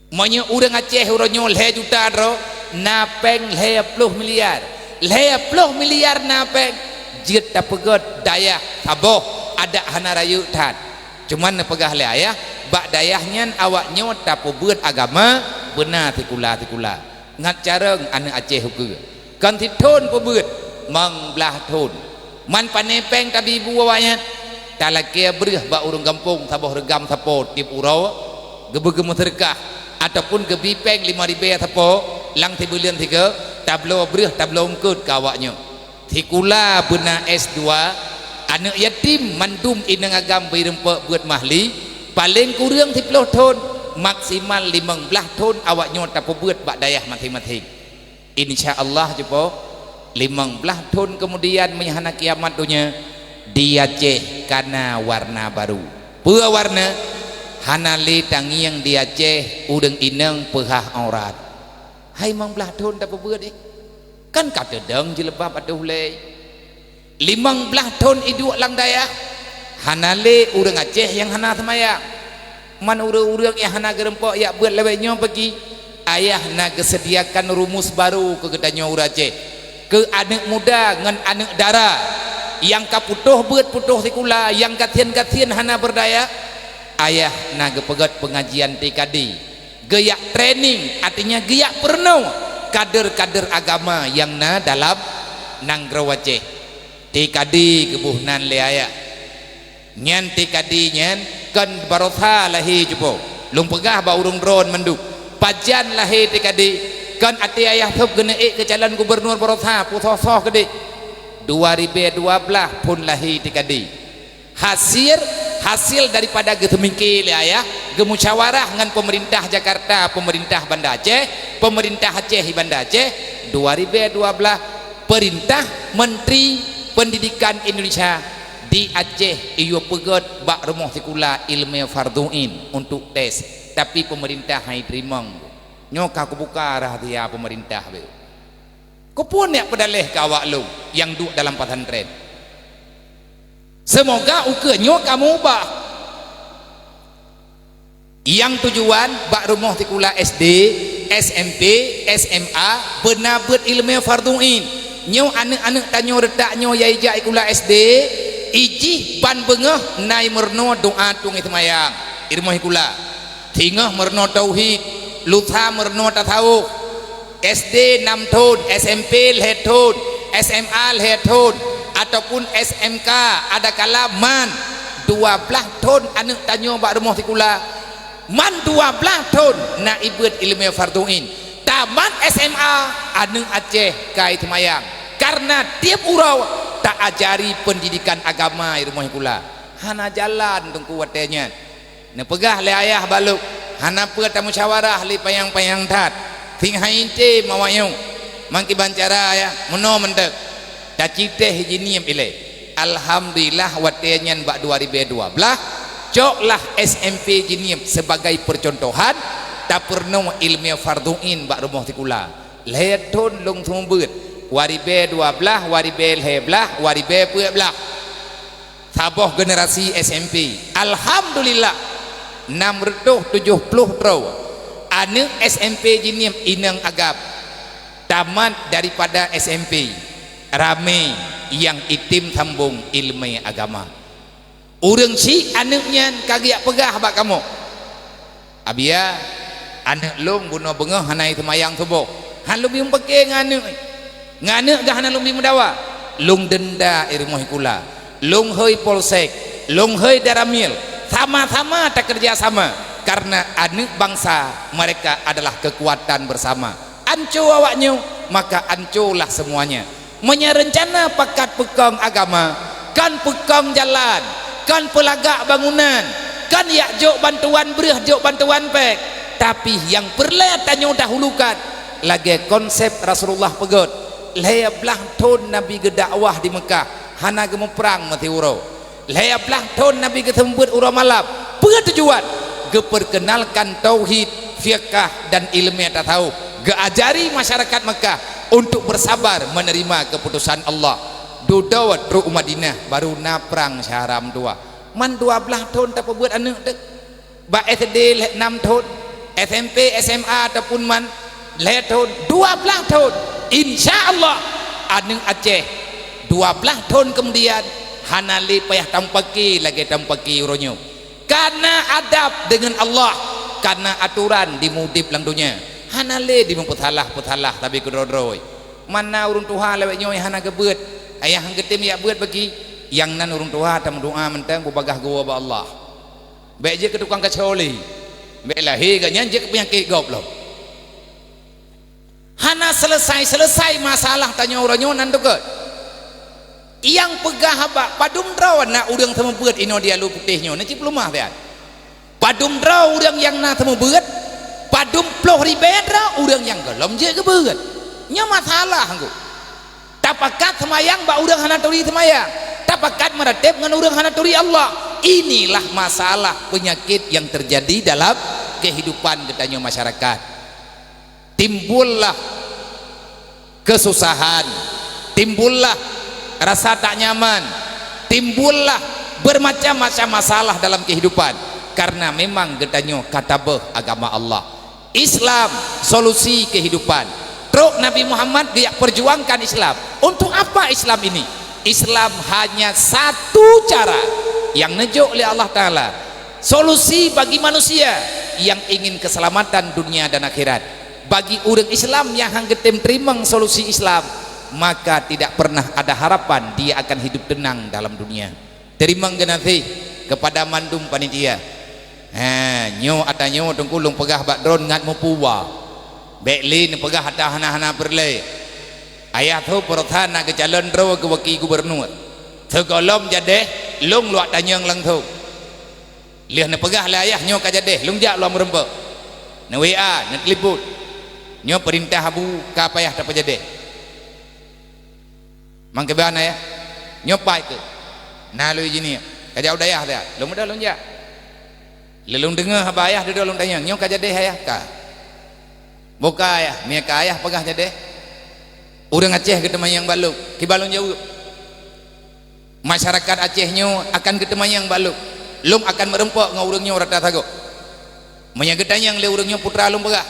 Meunyoe ureuëng Aceh uroe nyoe lhée juta droe, na péng lhée ploh miliar. Lhée ploh miliar na péng, jeuet tapeugét dayah saboh adak hana rayeuk that. Cuman neupeugah lé ayah, bak dayah nyan awaknyoe tapeubeuet agama beuna sikula-sikula. Ngat carông aneuëk Aceh ukeue. Kon sithon peubeuet, mang blaih thon. Man pané péng tabi bu awaknyan, talakée breueh bak ureuëng gampông saboh reugam sapo tieb uroe, geubeugeumeuseudekah, ataupun geubi péng limong ribée sapo lam sibuleuen sigoe, tabloe breueh tabloe eungkôt keu awaknyoe. Sikula beuna S dua, Aneuk yatim mandum inong agam bri rumpok beuet mahli, paleng kureueng siplôh thon, maksimal limong blaih thon awaknyoe tapeubeuet bak dayah maséng-maséng. Insya Allah, cupo, limong blaih thon keumudian, meunyo hana kiamat donya, di Aceh kana warna baru. Peue warna? Hana lé tangieng di Aceh ureuëng inong peuhah aurat. Hai limong blaih thon tapeubeuet, eh? Kan ka teudong jilbab ateueh ulée. Limong blaih thon iduek lam dayah, hana lé ureuëng Aceh nyang hana seumayang. Man ureuëng-ureuëng nyang hana geurumpok jak beuet lawét nyoe peugi, ayah na geuseudiakan rumus barô keu geutanyoe ureuëng Aceh, keu aneuk muda ngon aneuk dara nyang ka putôh beuet, putôh sikula, nyang gasien-gasien hana beurdaya. Ayah na geupeugét peungajian T K D, geujak training, artinya geujak peurunoe kader-kader agama nyang na dalam nanggroe Aceh. T K D geuboh nan lé ayah. Nyan T K D nyan kon barosa lahé cupo. Lôn peugah bak ureuëng droen mandum, pajan lahé T K D, kon até ayah sôb geuneuk ék keu calon gubernur barosa, peusoh-soh keudéh. Dua ribée dua blaih phon lahé T K D. Hasil, hasil daripada geuseumike lé ayah, geumusyawarah ngon peumeurintah Jakarta, peumeurintah Banda Aceh, peumeurintah Aceh di Banda Aceh, dua ribée dua blaih, peurintah Menteri Pendidikan Indonesia di Aceh iyue peugét bak rumoh sikula ileumèe fardhu ain untuk tes, tapi peumeurintah han iteurimong. Nyoe ka kubuka rahsia peumeurintah beu. Keupeue neuk peudaléh keu awak lôn nyang duek dalam pesantren? Seumoga ukeue nyoe kamoe ubah. Nyang tujuan bak rumoh sikula S D, S M P, S M A beuna beuet ileumèe fardhu ain. Nyoe aneuk-aneuk tanyoe reutak nyoe nyang jijak sikula S D, ijih ban beungoh na imeurunoe doa tueng seumayang i rumoh sikula. Singoh meurunoe tauhid, lusa meurunoe tasawuf. S D nam thon, S M P lhèe thon, S M A lhèe thon, ataupun S M K adakala man. Dua blaih thon aneuk tanyoe bak rumoh sikula. Man dua blaih thon na ibeuet ileumèe fardhu ain. Tamat S M A, aneuk Aceh ka iseumayang. Kareuna tiep uroe ta-ajari peundidikan agama i rumoh sikula. Hana jalan teungku watèe nyan. Neupeugah lé ayah bak lôn, hana peue tamusyawarah lé panyang-panyang that. Sing hai intem awak nyoe. Meukiban cara ayah, meunoe mantong. Tacit teh jiniep ilèe. Alhamdulillah, watèe nyan bak dua ribèe dua blaih, coklah S M P jiniep sibagai peucontohan, tapeurunoe ileumèe fardhu ain bak rumoh sikula. Lhèe thon lôn seumeubeuet, dua ribèe dua blaih, dua ribèe lhèe blaih, dua ribèe peuet blaih. Saboh generasi S M P. Alhamdulillah, nam reutôh tujôh plôh droe aneuk S M P jiniep inong agam tamat daripada S M P. Ramé nyang item sambong ileumèe agama. Ureueng chik aneuk nyan ka geujak peugah bak kamoe, "Abiya, aneuk lôn bunoe beungoh hana iseumayang suboh. Han lôn bi meupaké ngon aneuk. Ngon aneuk gah hana lôn bi meudawa. Lôn denda i rumoh sikula. Lôn hôi polsek, lôn hôi danramil. Sama-sama takeureuja sama, kareuna aneuk bansa mereka adalah keukuatan beusama." Anco awak nyoe, maka ancolah seumuanya. Meunyoe reuncana pakat peukong agama, kon peukong jalan, kon peulagak bangunan, kon jak jok bantuan breueh, jok bantuan péng, tapi nyang peureulèe tanyoe dahulukan, lagèe konsep Rasulullah peugét, lhèe blaih thon Nabi geudakwah di Meukah, hana geumuprang meusiuroe. Lhèe blaih thon Nabi geuseumeubeuet uroe malam. Peue tujuan? Geupeurkeunalkan tauhid, fiqah, dan ileumèe tasawuf. Geuajari masyarakat Meukah untuk bersabar menerima keputusan Allah. Dudoe trok u Madinah, baru na prang syahra meutuwah. Man dua blaih thon tapeubeuet aneuk teuk. Bak S D lhèe nam thon, S M P, S M A ataupun man lhèe thon, dua blaih thon. Insya Allah, aneuk Aceh dua blaih thon keumudian hana lé payah tamupaké lagèe tamupaké uroe nyoe. Kana adab deungon Allah, kana atoran di meudép lam donya. Hana lé dimeupeusalah-peusalah sabe keudroe-droe. Man na ureueng tuha lawét nyoe hana geubeuet, ayah han geutem jak beuet bagi, nyang nan ureueng tuha tameudoa mantong beubagaih geuwoe bak Allah. Bèk jeuet keu tukang kaco lé. Bèk lahé gobnyan jeuet keu peunyakét gob lom. Hana seuleusai-seuleusai masalah tanyoe uroe nyoe nan teukeut. Nyang peugah haba, padum droe na ureuëng seumeubeuet inoe di Alue Putéh nyoe, na cit peuleumah siat. Padum droe ureuëng nyang na seumeubeuet, padum ploh ribée droe ureuëng nyang gohlom jeuet geubeuet. Nyoe masalah ngku. Tapakat seumayang bak ureuëng hana turi seumayang. Tapakat meuratéb ngon ureuëng hana turi Allah. Inilah masalah penyakit yang terjadi dalam kehidupan geutanyoe masyarakat. Timbullah kesusahan, timbullah rasa tak nyaman, timbullah bermacam-macam masalah dalam kehidupan karena memang geutanyoe ka tabeuh agama Allah. Islam solusi kehidupan. Trok Nabi Muhammad geujak perjuangkan Islam. Untuk apa Islam ini? Islam hanya satu cara yang neujok lé Allah Taala, solusi bagi manusia yang ingin keselamatan dunia dan akhirat. Bagi ureuëng Islam nyang han geutem teurimong solusi Islam, maka tidak pernah ada harapan dia akan hidup tenang dalam dunia. Teurimong geunaséh keupada mandum panitia. Ha, nyoe ata nyoe Teungku lôn peugah bak droeneuh ngat meupuwa. Bék lé neupeugah ata hana-hana peureulée. Ayah tho peureusan na geucalon droe keu waki gubernur. Sigohlom jadeh, lôn luwak tanyong langsong. Lheueh neupeugah lé ayah nyoe ka jadeh, lôn jak lom meurumpok. Neu-WA, neutelepon. Nyoe peurintah Abu ka payah tapeujadeh. Mangkeubah na yah, nyoe pai keuh. Na lôn ijiniek, ka jak u dayah siat. Lôn mudah lôn jak. Lé lôn deungoe haba ayah dudoe lôn tanyong, nyoe ka jadeh ayah ka. Boh ka ayah, meunyoe ka ayah peugah jadeh. Ureuëng Aceh geuteumanyong bak lôn, kiban lôn jaweueb. Masyarakat Aceh nyoe akan geuteumanyong bak lôn. Lôn akan meurumpok ngon ureuëng nyoe rata sagoe. Meunyoe geutanyong lé ureuëng nyoe putra lôn peugah.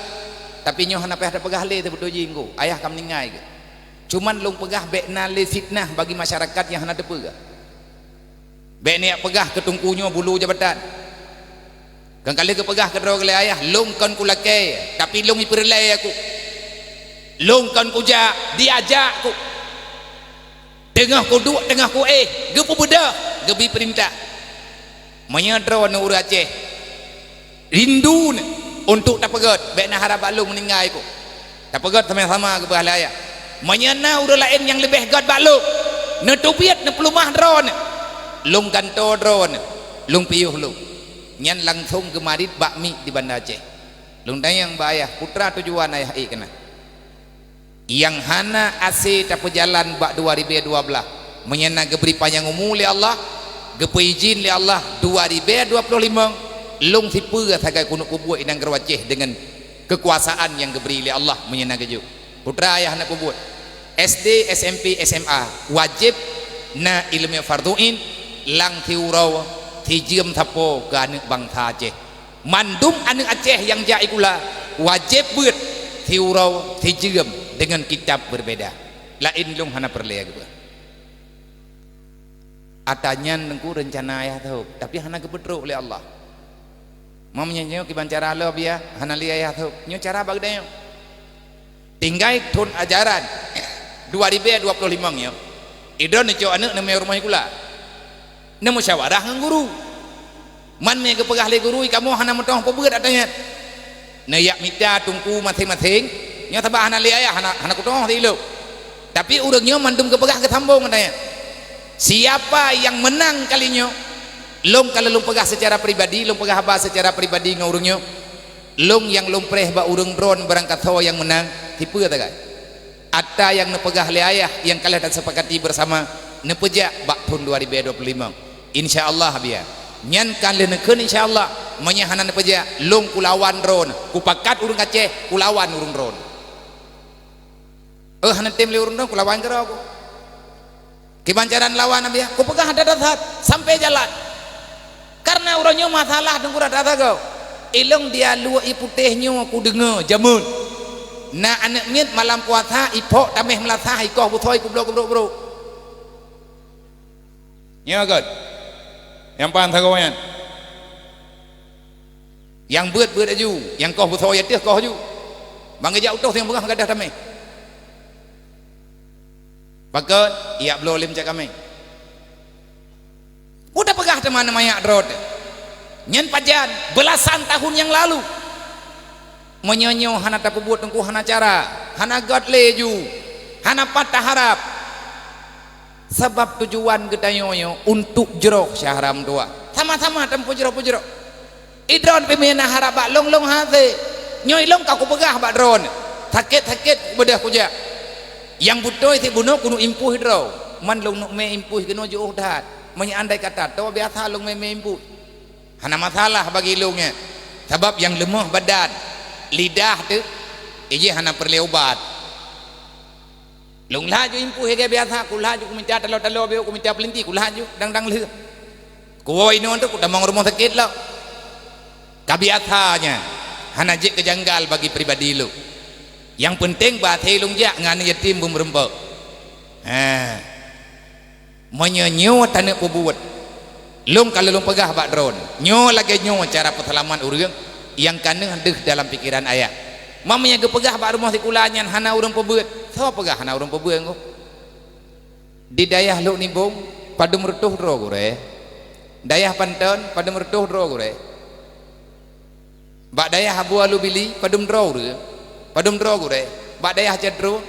Tapi nyoe hana payah tapeugah lé teubeutôi jih ngku, ayah ka meuninggai keuh. Cuman lôn peugah bék na lé fitnah bagi masyarakat nyang hana teupeue. Bék neujak peugah keu teungku nyoe bulu jabatan. Keu ka lheueh geupeugah keudroe lé ayah, lôn kon kulakée, tapi lôn ipeureulée aku. Lôn kon kujak, diajak ku. Teungoh kuduek, teungoh kuéh, geupeubeudôh, geubri peurintah. Meunyoe droeneuh ureuëng Aceh, rindu neu untuk tapeugét, bék na harab bak lôn meuninggai ku. Tapeugét sama-sama geupeugah lé ayah. Meunyoe na ureuëng laén nyang leubeh gét bak lôn, neuteubiet neupeuleumah droeneuh, lôn gantoe droeneuh, lôn piôh lôn. Nyan langsong geumarit bak miet di Banda Aceh. Lôn tanyong bak ayah, peue teuma tujuan ayah ék keunan? Nyang hana ase tapeujalan bak dua ribée dua blaih, meunyoe na geubri panyang umu lé Allah, geupeuijin lé Allah dua ribée dua ploh limong, lôn sipeue sagai keuneuk peubuet i nanggroe Aceh deungon keukuasaan nyang geubri lé Allah meunyoe na geujok. Peue teuma ayah na peubuet? SD, SMP, SMA wajéb na iéleumé fardhu ain, lam siuroe sijeuem sapo keu aneuëk bansa Aceh. Mandum aneuëk Aceh nyang jak sikula wajéb beuet siuroe sijeuem deungon kitab beubeda. Laén lôn hana peureulée geupeugah. Ata nyan Teungku reuncana ayah teuh, tapi hana geupeutrok lé Allah. Meunyoe nyoe kiban cara lom biya hana lé ayah teuh, nyoe cara bak geutanyoe. Tinggai thon ajaran dua ribée dua ploh limong nyoe, idroeneuh neucok aneuëk neumé rumoh sikula. Neumusyawarah ngon guru. Man mé geupeugah lé guru, "Kamoe hana meutuah peubeuet ata nyan." Neujak mita teungku maséng-maséng, nyoe sabab hana lé ayah, hana, hana kutuoh di ilok. Tapi ureuëng nyoe mandum geupeugah geusambong ata nyan. Siapa yang menang kali nyoe, lôn ka lôn peugah secara pribadi, lôn peugah haba secara pribadi ngon ureuëng nyoe. Lôn nyang lôn preh bak ureuëng droeneuh barangkasoe nyang meunang, sipeue sagai. Ata nyang neupeugah lé ayah nyang ka lheueh tasepakati beusama, neupeujak bak thon dua ribée dua ploh limong. Insya Allah, biya. Nyan ka lheueh neukheun insya Allah, meunyoe hana neupeujak, lôn kulawan droeneuh, kupakat ureuëng Aceh, kulawan ureuëng droeneuh. Eh, hana tem lé ureuëng droeneuh, kulawan keudroe ku. Kiban cara neulawan, biya, kupeugah that-that sampai jalan. Karena uroe nyoe masalah Teungku rata sagoe. Ilong di Alue Putéh nyoe kudeungoe jameun. Na aneuëk miet malam puasa ipok tameh meulasah, ikoh beusoe, ikubloe geubrok-brok. Nyoe kon. Nyang pahan sagoe nyan. Nyang beuet, beuet laju, nyang koh beusoe ateueh koh laju. Ban geujak utôh nyang beungoh gadôh tameh. Pakon? Ijak bloe lé meucak kaméng. Peue tapeugah teuma manyak droe teuh? Nyan pajan, beulasan tahun nyang lalu. Meunyoe nyoe hana tapeubuet Teungku, hana cara, hana gét lé ju, hana pat taharab. Sabab tujuan geutanyoe nyoe untuk jroh syahra meutuwah. Sama-sama tameupujroh-pujroh. Idroen pih meunan harab bak lôn, lôn hase. Nyoe ilôn ka kupeugah bak droen. Sakét-sakét kubeudôh kujak. Nyang beutôi sibunoe keuneuk impôh droe. Man lôn neuk mé impôh keunoe jiôh that. Meunyoe andai kata toe biasa lôn mé-mé impôh. Hana masalah bagi lôn nyan. Sabab nyang leumoh badan, lidah teuh, ijih hana peureulée ubat. Lôn laju impôh lagée biasa, kulaju kumita taloe-taloe, beu kumita peulinti, kulaju dang-dang lheueh. Kuwoe inoe teuh kutamong rumoh sakét lom. Ka biasa nyan, hana jeuet keu janggal bagi pribadi lôn. Nyang peunteng bah até lôn jak ngon yatim beumeureumpok. Ha. Meunyoe nyoe taneuk peubuet, lôn ka lôn peugah bak droen, nyoe lagée nyoe cara peuseulamat ureuëng nyang ka neuh deuh dalam pikeran ayah. Meunyoe geupeugah bak rumoh sikula nyan hana ureuëng peubuet, soe peugah hana ureuëng peubuet ngôh? Di dayah Lhok Nibong padum reutôh droe gurée, dayah Panton padum reutôh droe gurée. Bak dayah Abu Alubili padum droe ureuëng, padum droe gurée, bak dayah Cedro.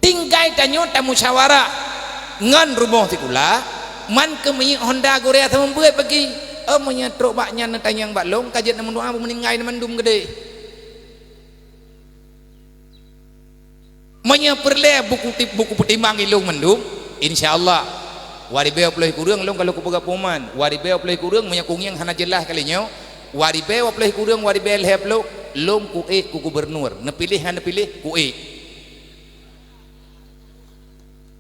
Tinggai tanyoe tamusyawarah ngon rumoh sikula, man keu miyueb honda gurée seumeubeuet bagi. Oh, meunyoe trok bak nyan neutanyong bak lôn, ka jeuet neumeudoa beumeuninggai neumandum geudeh. Meunyoe peureulée buku ti-, buku peutimang ilôn mandum, insya Allah, dua ribée dua ploh kureueng lôn ka lôn kupeugah pengumuman, dua ribée dua ploh kureueng meunyoe kungieng hana jeulaih kali nyoe, dua ribée dua ploh kureueng dua ribée lhée ploh, lôn kuék keu gubernur, neupiléh hana neupiléh, kuék.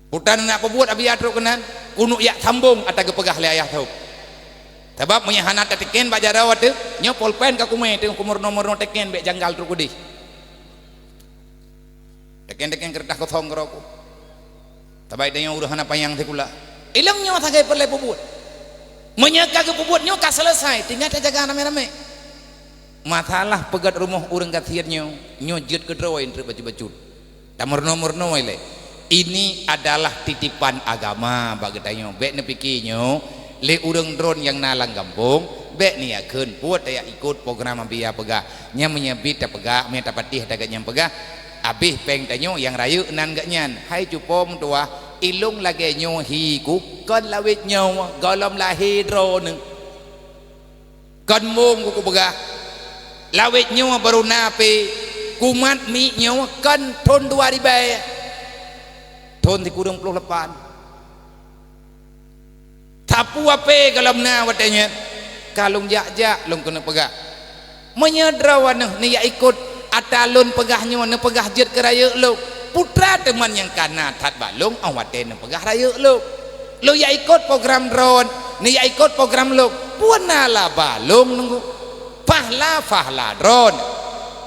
Peue ta neunak peubuet abiya trok keunan, keuneuk jak sambong ata geupeugah lé ayah teuh. Sabab meunyoe hana tateken bak jaroe teuh, nyoe polpen ka kumé teuh kumeurunoe-meurunoe teken bék janggal trok udeh. Teken-teken keureutah kosong keudroe ku. Tabai tanyoe ureuëng hana panyang sikula. Ilôn nyoe sagai peureulée peubuet. Meunyoe ka geupeubuet nyoe ka seuleusai, tinggai tajaga ramé-ramé. Masalah peugét rumoh ureuëng gasien nyoe, nyoe jeuet keudroe treuk bacut-bacut. Tameurunoe-meurunoe ilée. Ini adalah titipan agama bak geutanyoe. Bék neupike nyoe, lé ureuëng droen nyang na lam gampông, bék neuyakheun peue tajak ikot program abiya peugah. Nyan meunyoe bit tapeugah, meunyoe tapatéh ata geuhnyan peugah, abéh péng tanyoe nyang rayeuk nan geuhnyan. Hai cupo meutuwah, ilôn lagée nyoe hi ku, kon lawét nyoe gohlom lahé droeneuh. Kon mong ku kupeugah, lawét nyoe barô na pih, kumat miet nyoe kon thon dua ribée, thon sikureueng ploh lapan. Sapeue pih gohlom na watée nyan, ka lôn jak-jak lôn keuneuk peugah. Meunyoe droeneuh neujak ikot ata lôn peugah nyoe neupeugah jeuet keu rayeuk lôn, peue ta teuma nyang ka na that bak lôn óh watée neupeugah rayeuk lôn. Lôn jak ikot program droen, neujak ikot program lôn, peue na laba lôn nunggu. Pahala-pahala droen.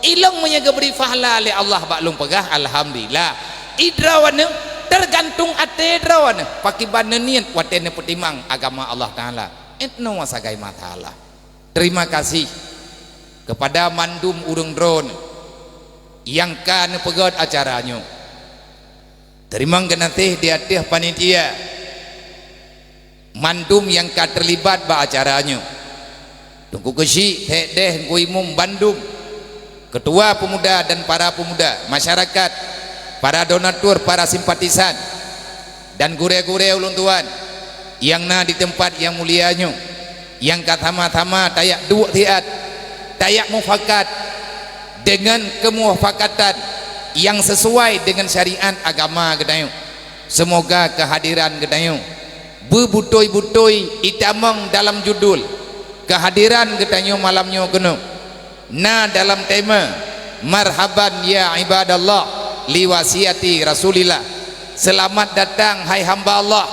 Ilôn meunyoe geubri pahala lé Allah bak lôn peugah, alhamdulillah. I droeneuh, teugantung até droeneuh, pakiban neuniet watée neupeutimang agama Allah Taala. Inoe sagai masalah. Terima kasih kepada mandum ureuëng droen nyang ka neupeugét acara nyoe. Teurimong geunaséh di ateueh panitia mandum nyang ka teulibat bak acara nyoe. Teungku Keuchik, Sekdes, Teungku Imum bandum, Ketua Pemuda dan para pemuda, masyarakat, para donatur, para simpatisan, dan gurée-gurée ulôn tuan nyang na di teumpat nyang mulia nyoe, nyang ka sama-sama tajak duek siat, tajak mufakat deungon keumufakatan nyang sisuai deungon syariat agama geutanyoe. Seumoga keuhadiran geutanyoe beubutôi-butôi itamong dalam judul keuhadiran geutanyoe malam nyoe keunoe na dalam tema, "Marhaban ya ibadallah li wasiati Rasulillah." Seulamat datang, hai hamba Allah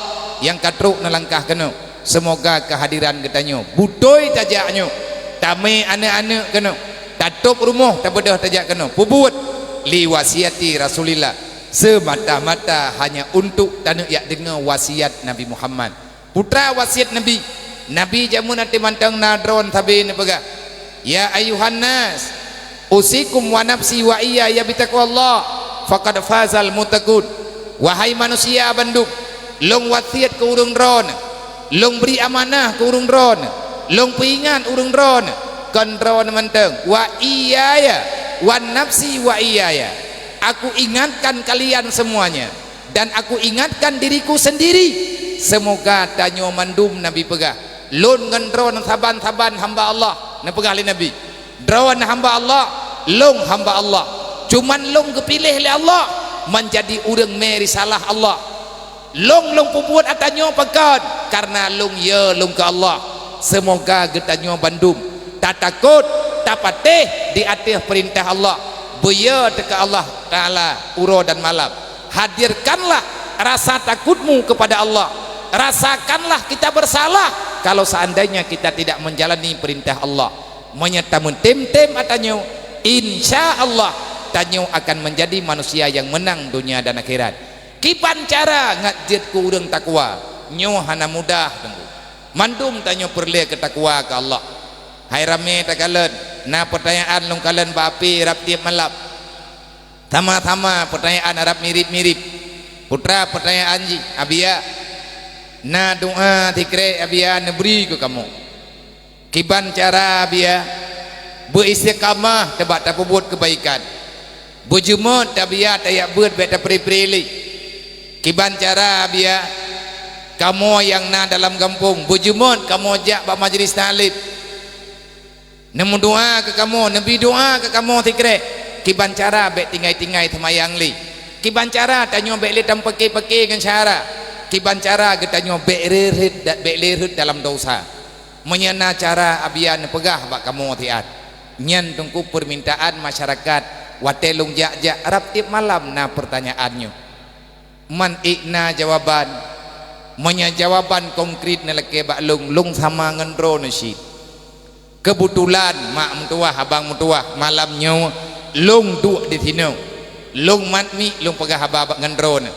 nyang ka trok neulangkah keunoe. Seumoga keuhadiran geutanyoe butôi tajak nyoe, tamé aneuëk-aneuëk keunoe, tatôb rumoh tabeudôh tajak keunoe, peubuet li wasiati Rasulillah, seumata-mata hanya untuk taneuk jak deungoe wasiat Nabi Muhammad. Peue ta wasiat Nabi? Nabi jameun até mantong na droen sabe neupeugah, "Ya ayyuhan nas, usikum wa nafsi wa iyaya bitaqwallah, faqad fazal muttaqun." Wahai manusia bandum, lôn wasiat keu ureuëng droen, lôn bri amanah keu ureuëng droen, lôn peuingat ureuëng droen, kon droen mantong, wa iyaya, wa nafsi wa iyaya. Aku ingatkan kalian semuanya. Dan aku ingatkan diriku sendiri, seumoga tanyoe mandum Nabi peugah, lôn ngon droeneuh saban-saban hamba Allah, neupeugah lé Nabi. Droeneuh hamba Allah, lôn hamba Allah. Cuman lôn geupiléh lé Allah manjadi ureuëng mé risalah Allah. Lôn, lôn peubuet atra nyoe pakon, kareuna lôn yö lôn keu Allah. Seumoga geutanyoe bandum tatakot, tapatéh di ateueh peurintah Allah. Beuyö teuka Allah Taala uroe dan malam. Hadirkanlah rasa takutmu kepada Allah. Rasakanlah kita bersalah kalau seandainya kita tidak menjalani perintah Allah. Meunyoe tameutem-tem atra nyoe, insya Allah tanyoe akan menjadi manusia yang menang dunia dan akhirat. Kiban cara ngat jeuet keu ureuëng takwa? Nyoe hana mudah, Teungku. Mandum tanyoe peureulée keu takwa keu Allah. Hai ramé takalon, na peutanyaan lôn kalon bak api rab tieb malam. Sama-sama peutanyaan rab mirib-mirib. Putra peutanyaan jih, "Abiya, na doa sikrek Abiya neubri keu kamoe? Kiban cara Abiya beuistiqamah teubak tapeubuet keubaikan? Beujeumeut Abiya tajak beuet bék tapri-pri lé? Kiban cara Abiya kamoe nyang na dalam gampông beujeumeut kamoe jak bak majlis taklim?" Neumeudoa keu kamoe, neubi doa keu kamoe sikrek. Kiban cara bék tinggai-tinggai seumayang lé? Kiban cara tanyoe bék lé tameupake-pake ngon syara? Kiban cara geutanyoe bék reuet, bék lé reuet dalam desya? Meunyoe na cara Abiya neupeugah bak kamoe siat, nyan Teungku peumintaan masyarakat watée lôn jak-jak rab tieb malam na peutanyaan nyoe. Man ék na jawaban. Meunyoe jawaban konkret neulakée bak lôn, lôn sama ngon droeneuh cit. Keubeutulan mak meutuwah, abang meutuwah, malam nyoe lôn duek disinoe. Lôn mat miek lôn peugah haba bak ngon droeneuh.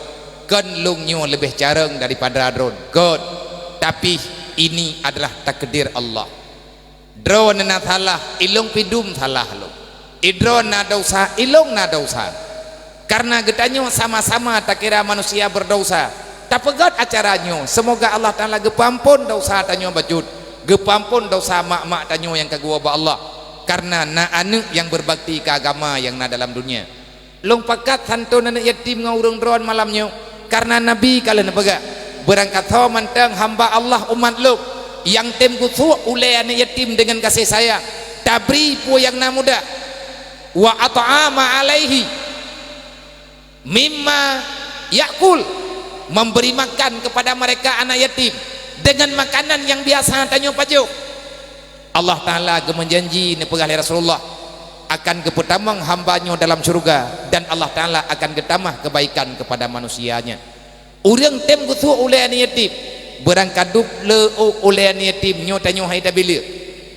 Kon lôn nyoe leubeh carông daripada droeneuh. Kon. Tapi ini adalah takdir Allah. Droeneuh na salah, ilôn pih dum salah lôn. Idroeneuh na desya, ilôn na desya. Kareuna geutanyoe sama-sama takira manusia beudesya. Tapeugét acara nyoe, seumoga Allah Taala geupeuamphon desya tanyoe bacut, geupeuamphon desya mak-mak tanyoe nyang ka geuwoe bak Allah. Kareuna na aneuëk nyang beurbakti keu agama nyang na dalam dunia. Lôn pakat santôn aneuëk yatim ngon ureuëng droeneuh malam nyoe, kareuna Nabi ka lheueh neupeugah, "Beurangkasoe mantong hamba Allah umat lôn nyang tem geusuek ulée aneuëk yatim deungon gaséh sayang, tabri peue nyang na mudah, wa at'ama alaihi mimma ya'kul, memberi makan kepada mereka anak yatim dengan makanan yang biasa tanyoe pajoh." Allah Taala geumeujanji neupeugah lé Rasulullah, akan geupeutamong hamba nyoe dalam syeuruga dan Allah Taala akan geutamah keubaikan keupada manusia nyan. Ureuëng tem geusuek ulée aneuëk yatim, beurangkadup le ulée aneuëk yatim nyoe tanyoe hai tabi le.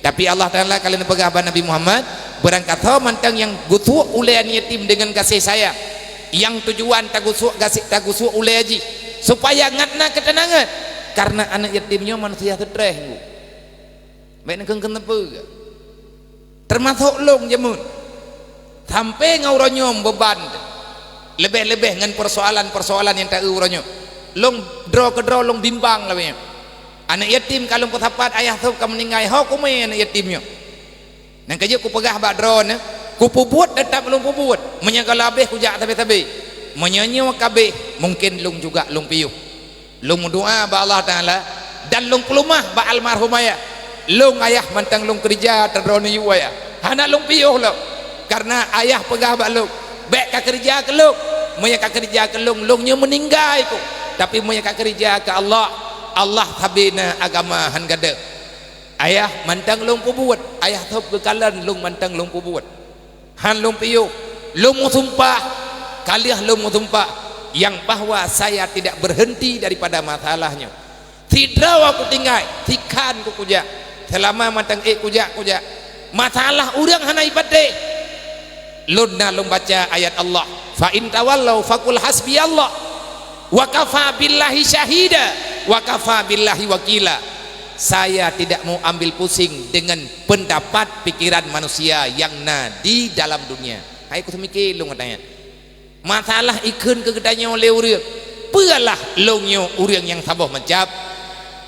Tapi Allah Taala ka lheueh neupeugah bak Nabi Muhammad, beurangkasoe mantong nyang geusuek ulée aneuëk yatim deungon gaséh sayang, nyang tujuan tageusuek gaséh, tageusuek ulée jih supaya ngat na keuteunangan, kareuna aneuëk yatim nyoe manusia seutreh. Bék neukheun-kheun teupeu. Teumasok lôn jameun. Sampai ngon uroe nyoe beuban. Leubeh-leubeh ngon peusoalan-peusoalan nyang taeu uroe nyoe. Lôn droe keudroe lôn bimbang lagée nyoe. Aneuëk yatim ka lôn peusapat, ayah sôb ka meuninggai, ho kumé aneuëk yatim nyoe. Nyang ka jeuet kupeugah bak droeneuh, kupeubuet teutap lôn peubuet. Meunyoe ka lheueh habéh kujak sabe-sabe. Meunyoe nyoe ka habéh, mungken lôn juga lôn piôh. Lôn meudoa bak Allah Taala dan lôn peuleumah bak almarhum ayah. Lôn ayah mantong lôn keureuja atra droeneuh yue ayah. Hana lôn piôh lom. Kareuna ayah peugah bak lôn, "Bék kakeureuja keu lôn. Meunyoe kakeureuja keu lôn, lôn nyoe meuninggai keuh. Tapi meunyoe kakeureuja keu Allah, Allah sabe na agama han gadôh." Ayah mantong lôn peubuet, ayah sôb geukalon lôn mantong lôn peubuet. Han lôn piôh, lôn meusumpah, ka lheueh lôn meusumpah nyang bahwa saya tidak berhenti daripada masalah nyoe. Sidroe kutinggai, sikhan kujak, seulama mantong ék kujak, kujak. Masalah ureuëng hana ipatéh. Lôn na lôn baca ayat Allah, "Fa in tawallau faqul hasbiyallah, wa kafa billahi syahida, wa kafa billahi wakila." Saya tidak mau ambil pusing dengan pendapat pikiran manusia yang na di dalam dunia. Hai ku seumike lôn katanya. Masalah ikheun keu geutanyoe lé ureuëng, peue lah lôn nyoe ureuëng nyang saboh meucab.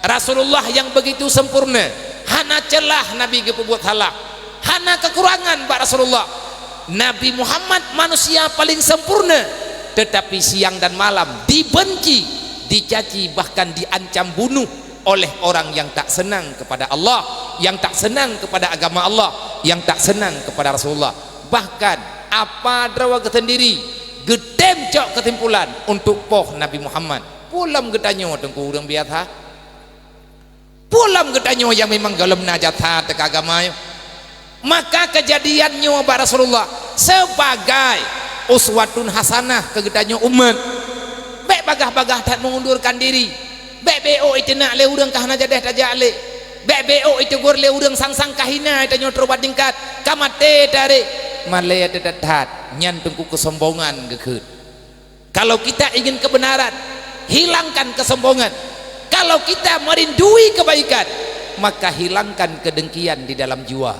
Rasulullah yang begitu sempurna, hana ceulah Nabi geupeubuet salah, hana kekurangan bak Rasulullah. Nabi Muhammad manusia paling sempurna. Tetapi siang dan malam dibenci, dicaci, bahkan diancam bunuh oleh orang yang tak senang kepada Allah, yang tak senang kepada agama Allah, yang tak senang kepada Rasulullah. Bahkan apa droe geuh sendiri geutem cok kesimpulan untuk poh Nabi Muhammad. Peue lom geutanyoe teungku ureuëng biasa? Peue lom geutanyoe nyang memang gohlom na jasa teuka agama nyoe? Maka keujadian nyoe bak Rasulullah sebagai uswatun hasanah keu geutanyoe umat. Bék bagah-bagah that mengundurkan diri. Bék bék ôk iteunak lé ureuëng ka hana jadeh tajak lé. Bék bék ôk itegur lé ureuëng sang-sang ka hina tanyoe troh bak tingkat, ka maté tarek. Malée teutat that, nyan teungku keusombongan geukheun. Kalau kita ingin kebenaran, hilangkan kesombongan. Kalau kita merindui kebaikan, maka hilangkan kedengkian di dalam jiwa.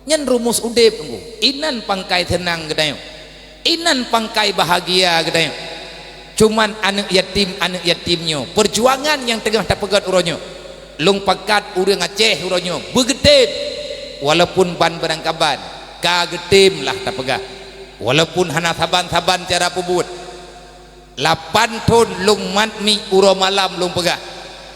Nyan rumus udeb, teungku. Inan pangkai seunang geutanyoe. Inan pangkai bahagia geutanyoe. Cuman aneuëk yatim, aneuëk yatim nyoe, perjuangan nyang teungoh tapeugét uroe nyoe. Lôn pakat ureuëng Aceh uroe nyoe beugeutem, walaupun ban beurangkaban, ka geutem lah tapeugah. Walaupun hana saban-saban cara peubuet. Lapan thon lôn mat miet uroe malam lôn peugah,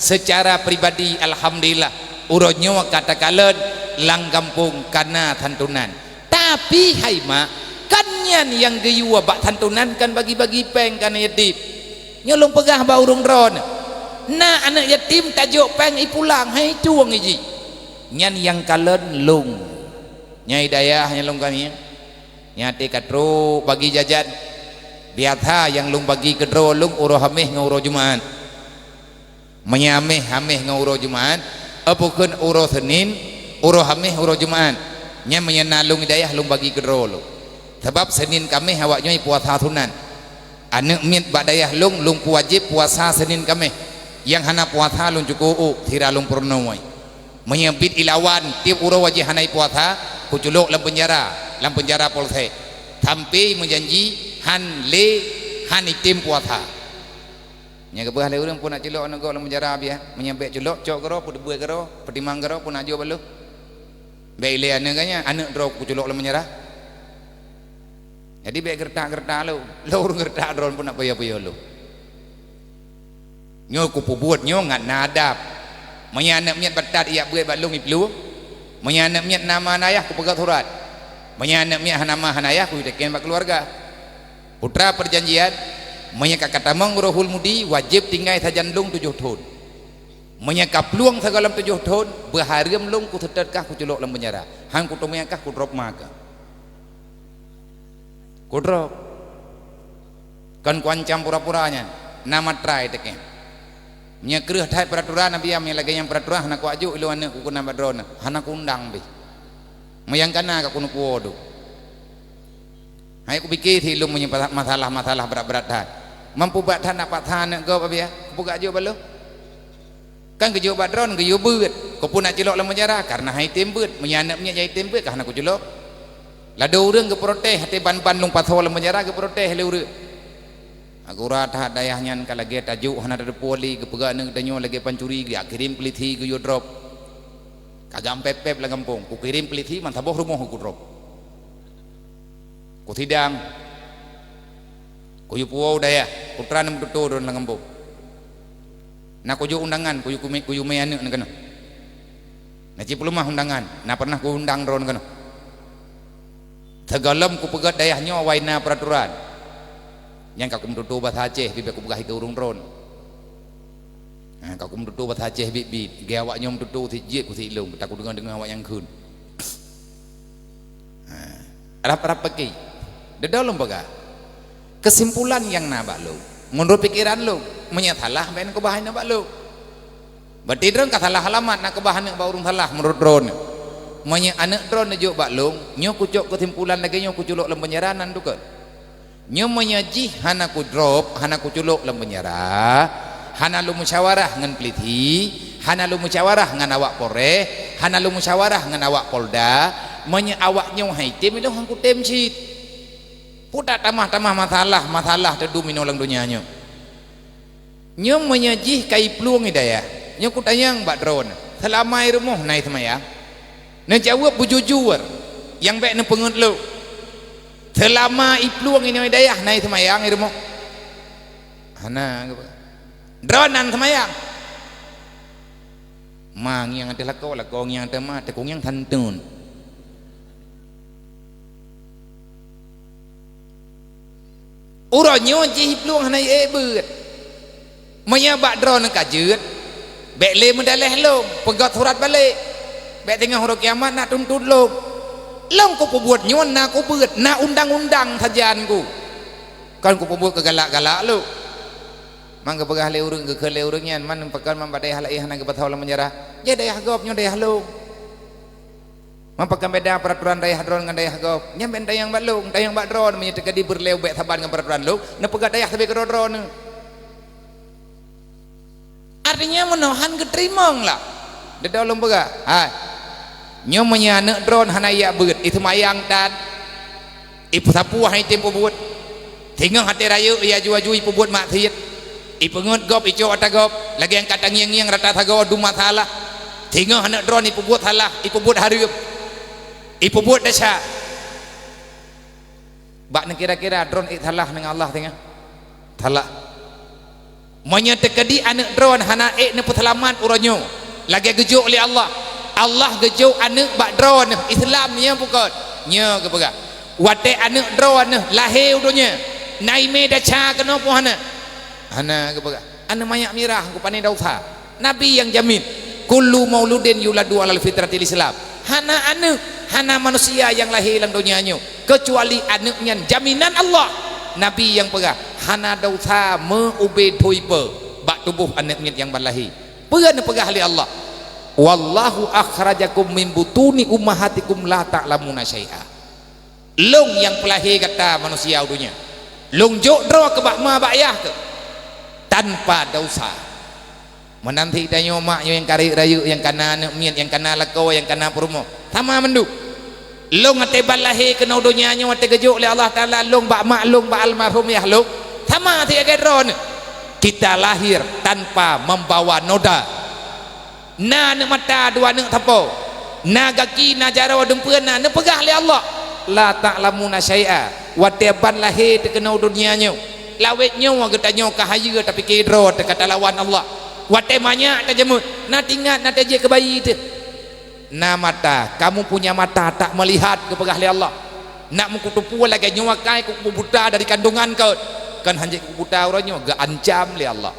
seucara pribadi alhamdulillah, uroe nyoe ka takalon lam gampông ka na santunan. Tapi hai mak, kan nyan nyang geuyue bak santunan kan bagi-bagi péng keu aneuëk yatim. Nyoe lôn peugah bak ureuëng droeneuh, na aneuëk yatim tajok péng ipulang hai tueng iji. Nyan nyang kalon lôn. Nyang i dayah nyang lôn kami. Nyan até ka trok bagi jajan. Biasa nyang lôn bagi keudroe lôn uroe Hameh ngon uroe Jumat. Meunyo Hameh, Hameh ngon uroe Jumat, eh, bukon uroe Senin, uroe Hameh, uroe Jumat. Nyan meunyo na lôn i dayah lôn bagi keudroe lôn. Sabab Senin Kameh awaknyoe puasa sunat. Aneuëk miet bak dayah lôn, lôn peuwajéb puasa Senin Kameh. Nyang hana puasa lôn cukôp ôk, sira lôn peurunoe. Meunyo bit ilawan, tieb uroe wajéb hana ipuasa, kuculok lam peunjara, lam peunjara polsek. Sampai meujanji han lé, han item puasa. Nyang geupeugah lé ureuëng pun nak culok aneuk gob lam peunjara biah. Meunyo bék culok, cok keudroe, peuteubiet keudroe, peutimang keudroe pun nak jok bak lôn. Bék ilée aneuk geuh nyan, aneuk droe kuculok lam peunjara. Jadi bék geureutak-geureutak lôn. Lôn ureuëng geureutak droe pun nak payah-payah lôn. Nyoe kupeubuet nyoe ngat na adab. Meunyo aneuk miet batat ijak beuet bak lôn iplueng. Meunyo aneuk miet na ma na ayah kupeugah surat. Meunyo aneuk miet hana ma hana ayah kuitekén bak keuluwarga. Putra peujanjian, meunyo ka katamong Ruhul Mudi wajéb tinggai sajan lôn tujoh thon. Meunyo ka plueng sigohlom tujoh thon, beuhareuem lôn kuseutôt kah kuculok lam peunjara. Han kuteumé kah kudrop ma kah. Kudrop. Kon kuancam pura-pura nyan, na matra itekén. Meunyo kreueh that peuraturan Nabi, meunyo lagée nyang peuraturan hana kuajok ilôn aneuk kukeunan bak droeneuh, hana kuundang pih. Meunyo nyang kana ka kuneuk kuwoe dum. Hai kupike si ilôn meunyo masalah-masalah brat-brat that. Mampu brat that nak paksa aneuk gob Abiya, kupeugah jok bak lôn. Kan geujok bak droeneuh geuyue beuet. Keupeue nak culok lam peunjara? Karena han item beuet. Meunyo aneuk miet nyang item beuet ka hana kuculok. Ladôm ureuëng geuprotes até ban-ban lôn pasoe lam peunjara geuprotes lé ureuëng. Agura that dayah nyan ka lagée tajok hana tateupeue lé geupeugah aneuk geutanyoe lagée pancuri geukirém peulisi geuyue drop. Ka gampép-pép lam gampông, kukirém peulisi meusaboh rumoh kudrop. Kusidang, kuyue puwoe u dayah, putra nyang meututoe droe lam gampông. Na kujok undangan, kuyue kumé, kuyue mé aneuk nyan keunoe. Na cit peuleumah undangan, na pernah kuundang droe nyan keunoe. Sigohlom kupeugét dayah nyoe awai na peuraturan. Nyan ka kumeututoe basa Aceh, pih bék kupeugah itu ureuëng droe. Ha, ka kumeututoe basa Aceh biet-biet. Geu awaknyoe meututoe sit jeuet kusit lôn, takot deungoe-deungoe awaknyan kheun. Ha, rab-rab peuki. Dedolom peugah. Keusimpulan nyang na bak lôn, meunurot pikeran lôn, meunyo salah, bék kubahan na bak lôn. Berarti droe ka salah alamat na keubah aneuk bak ureuëng salah meunurot droe. Meunyo aneuk droe neujok bak lôn, nyoe kucok keusimpulan lagée nyoe kuculok lam peunjara nan dukon. Nyoe meunyo jih hana kudrop, hana kuculok lam peunjara, hana lôn musyawarah ngon peulisi, hana lôn musyawarah ngon awak Polres, hana lôn musyawarah ngon awak Polda, meunyo awak nyoe han item ilôn han kutem cit. Peue tatamah-tamah masalah, masalah teudum inoe lam donya nyoe. Nyoe meunyo jih ka iplueng i dayah, nyoe kutanyong bak droe, seulama i rumoh na i seumayang? Neujaweueb beujujur, nyang bék neupeungeut lôn. Seulama iplueng inoe dayah na iseumayang i rumoh. Hana geupeugah. Droeneuh na seumayang. Ma ngieng ateueh lakoe, lakoe ngieng ateueh ma, teukong ngieng santun. Uroe nyoe jih iplueng hana ék beuet. Meunyoe bak droeneuh ka jeuet, bék lé meudaleh lôn, peugét surat balek. Bék teungoh uroe kiamat na tuntut lôn. Lôn kupeubuet nyoe na kubeuet, na undang-undang sajan ku. Kon kupeubuet keu galak-galak lôn. Man geupeugah lé ureuëng, geukheun lé ureuëng nyan, man pakon man bak dayah laén hana geupasoe lam penjara. Jih dayah gob nyoe dayah lôn. Man pakon beda peraturan dayah droeneuh ngon dayah gob. Nyan bék tanyong bak lôn, tanyong bak droeneuh, meunyoe teukeudi beureulee bék saban ngon peraturan lôn, neupeugah dayah sabe keudroe-droeneuh. Artinya meunoe han geuteurimong lah. Deudok lôn peugah, hai. Nyoe meunyoe aneuëk droeneuh hana ijak beuet, iseumayang tan. Ipeusapeue hana item peubuet. Singoh até rayeuk ijak aju-aju ipeubuet maksiet. Ipeungeut gob icok ata gob, lagée nyang ka tangieng-ngieng rata sagoe dum masalah. Singoh aneuëk droeneuh ipeubuet salah, ipeubuet hareuem. Ipeubuet desya. Bak neukira-kira droeneuh ék salah ngon Allah singoh? Salah. Meunyoe teukeudi aneuëk droeneuh hana ék neupeuseulamat uroe nyoe, lagée geujok lé Allah. Allah geujok aneuëk bak droeneuh, Islam nyoe bukon. Nyoe geupeugah, watée aneuëk droeneuh lahé u donya, na imé desya keunoe peue hana? Hana geupeugah. Aneuëk manyak mirah geupané desya. Nabi nyang jamin, "Kullu mauludin yuladu alal fitratil Islam." Hana aneuëk, hana manusia nyang lahé lam donya nyoe, keucuali aneuëk nyan jaminan Allah. Nabi nyang peugah, "Hana desya meu ubé thoi peue bak tuboh aneuëk miet nyang ban lahé." Peue neupeugah lé Allah? "Wallahu akhrajakum min butuni ummahatikum la ta'lamuna syai'a." Lôn nyang peulahé gata manusia u donya. Lôn jok droe keu bak ma bak yah keuh tanpa desya. Meunan cit tanyoe mak nyoe nyang ka rayeuk-rayeuk, nyang ka na aneuëk miet, nyang ka na lakoe, nyang ka na peurumoh. Sama mandum. Lôn watée ban lahé keunoe u donya nyoe watée geujok lé Allah Taala lôn bak mak lôn, bak almarhum yah lôn. Sama cit lagée droeneuh. Kita lahir tanpa membawa noda. Na aneuëk mata, dua aneuëk sapo, na gaki, na jaroe, dum peue na, neupeugah lé Allah, "La ta'lamuna syai'a." Watée ban lahé teuh keunoe u donya nyoe, lawét nyoe geutanyoe ka hayeue tapike droe teuh ka talawan Allah. Watée manyak tajeumeud, na tingat na tajeuet keu bayi teuh. Na mata, kamu punya mata tak melihat, geupeugah lé Allah. Nak meukuteupue lagée nyoe akai keu buta dari kandungan keuh, kan hanjeuet keu buta uroe nyoe geuancam lé Allah.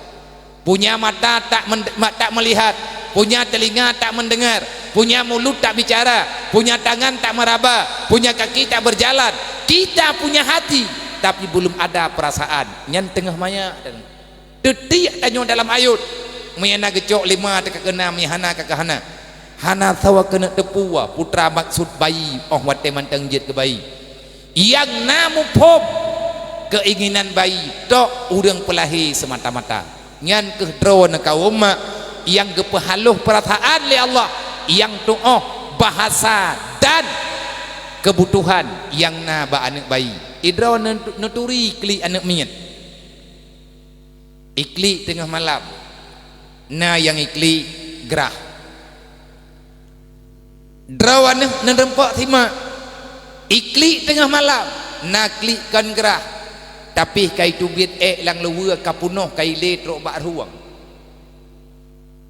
Punya mata tak men-, ma-, tak melihat, punya telinga tak mendengar, punya mulut tak bicara, punya tangan tak meraba, punya kaki tak berjalan. Kita punya hati, tapi belum ada perasaan. Nyan teungoh manyak. Teutiek tanyoe dalam ayot. Meunyoe na geucok lima teuka keunam, meunyoe hana ka keuhana. Hana sawa keuneuk teupue putra maksud bayi óh watée mantong jeuet keu bayi. Nyang na muphom keuinginan bayi tok ureuëng peulahé seumata-mata. Nyan keuh droeneuh kawöm mak nyang geupeuhaloh peurasaan lé Allah, nyang tuoh bahasa dan keubutuhan nyang na bak aneuëk bayi. Idroeneuh neuturi klik aneuëk miet. Iklik teungoh malam, na nyang iklik grah. Droeneuh neureumpok simak, iklik teungoh malam, na klik kon grah, tapi ka iteubiet ék lam luweue ka peunoh ka ilé trok bak rueng.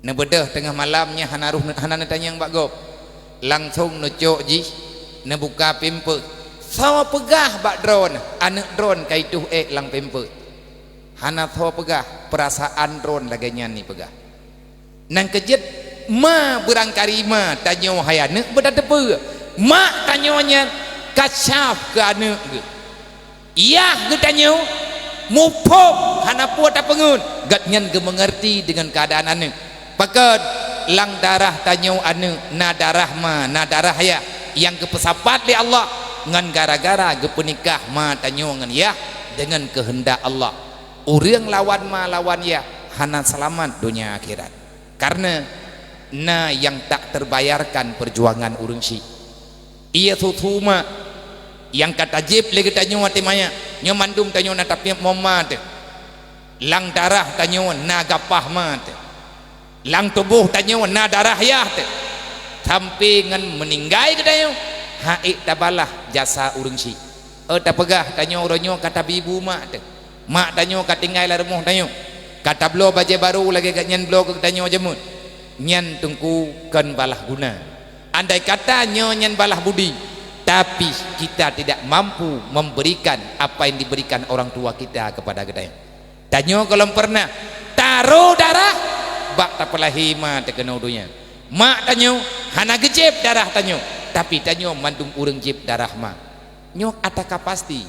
Neubeudôh teungoh malam nyan hana roh, hana neutanyong bak gob, langsong neucok jih, neubuka pampers. Soe peugah bak droeneuh aneuëk droeneuh ka ituh ék lam pampers? Hana soe peugah, peurasaan droeneuh lagée nyan jipeugah. Nyang keujeuet, ma beurangkali ma tanyoe hai aneuëk beutateupeue, mak tanyoe nyan kasyaf keu aneuëk geuh. Yah geutanyoe muphom hana peue tapeungeut, gobnyan geumeungeurti deungon keuadaan aneuëk. Pakon? Lam darah tanyoe aneuëk na darah ma, na darah yah nyang geupeusapat lé Allah, ngon gara-gara geupeunikah ma tanyoe ngon yah deungon keuheundak Allah. Ureuëng lawan ma lawan yah hana seulamat donya akhirat. Kareuna na nyang tak terbayarkan peujuangan ureuëng syiek. Ie susu ma nyang ka tajieb lé geutanyoe watée manyak, nyoe mandum tanyoe na tapiep moma teuh. Lam darah tanyoe na gapah ma teuh. Lam tuboh tanyoe na darah yah teuh. Sampoe ngon meuninggai geutanyoe, han ék tabalah jasa ureuëng syiek. Oh, tapeugah tanyoe uroe nyoe ka tabi bu mak teuh. Mak tanyoe ka tinggai lam rumoh tanyoe. Ka tabloe bajée barô lagée geuh nyan bloe keu tanyoe jameun. Nyan teungku kon balah guna. Andai kata nyoe nyan balah budi, tapi kita tidak mampu memberikan apa yang diberikan orang tua kita kepada geutanyoe. Tanyoe gohlom pernah taro darah bak tapeulahé ma teuh keunoe donya. Mak tanyoe hana geujieb darah tanyoe, tapi tanyoe mandum ureuëng jieb darah mak. Nyoe ata ka pasti.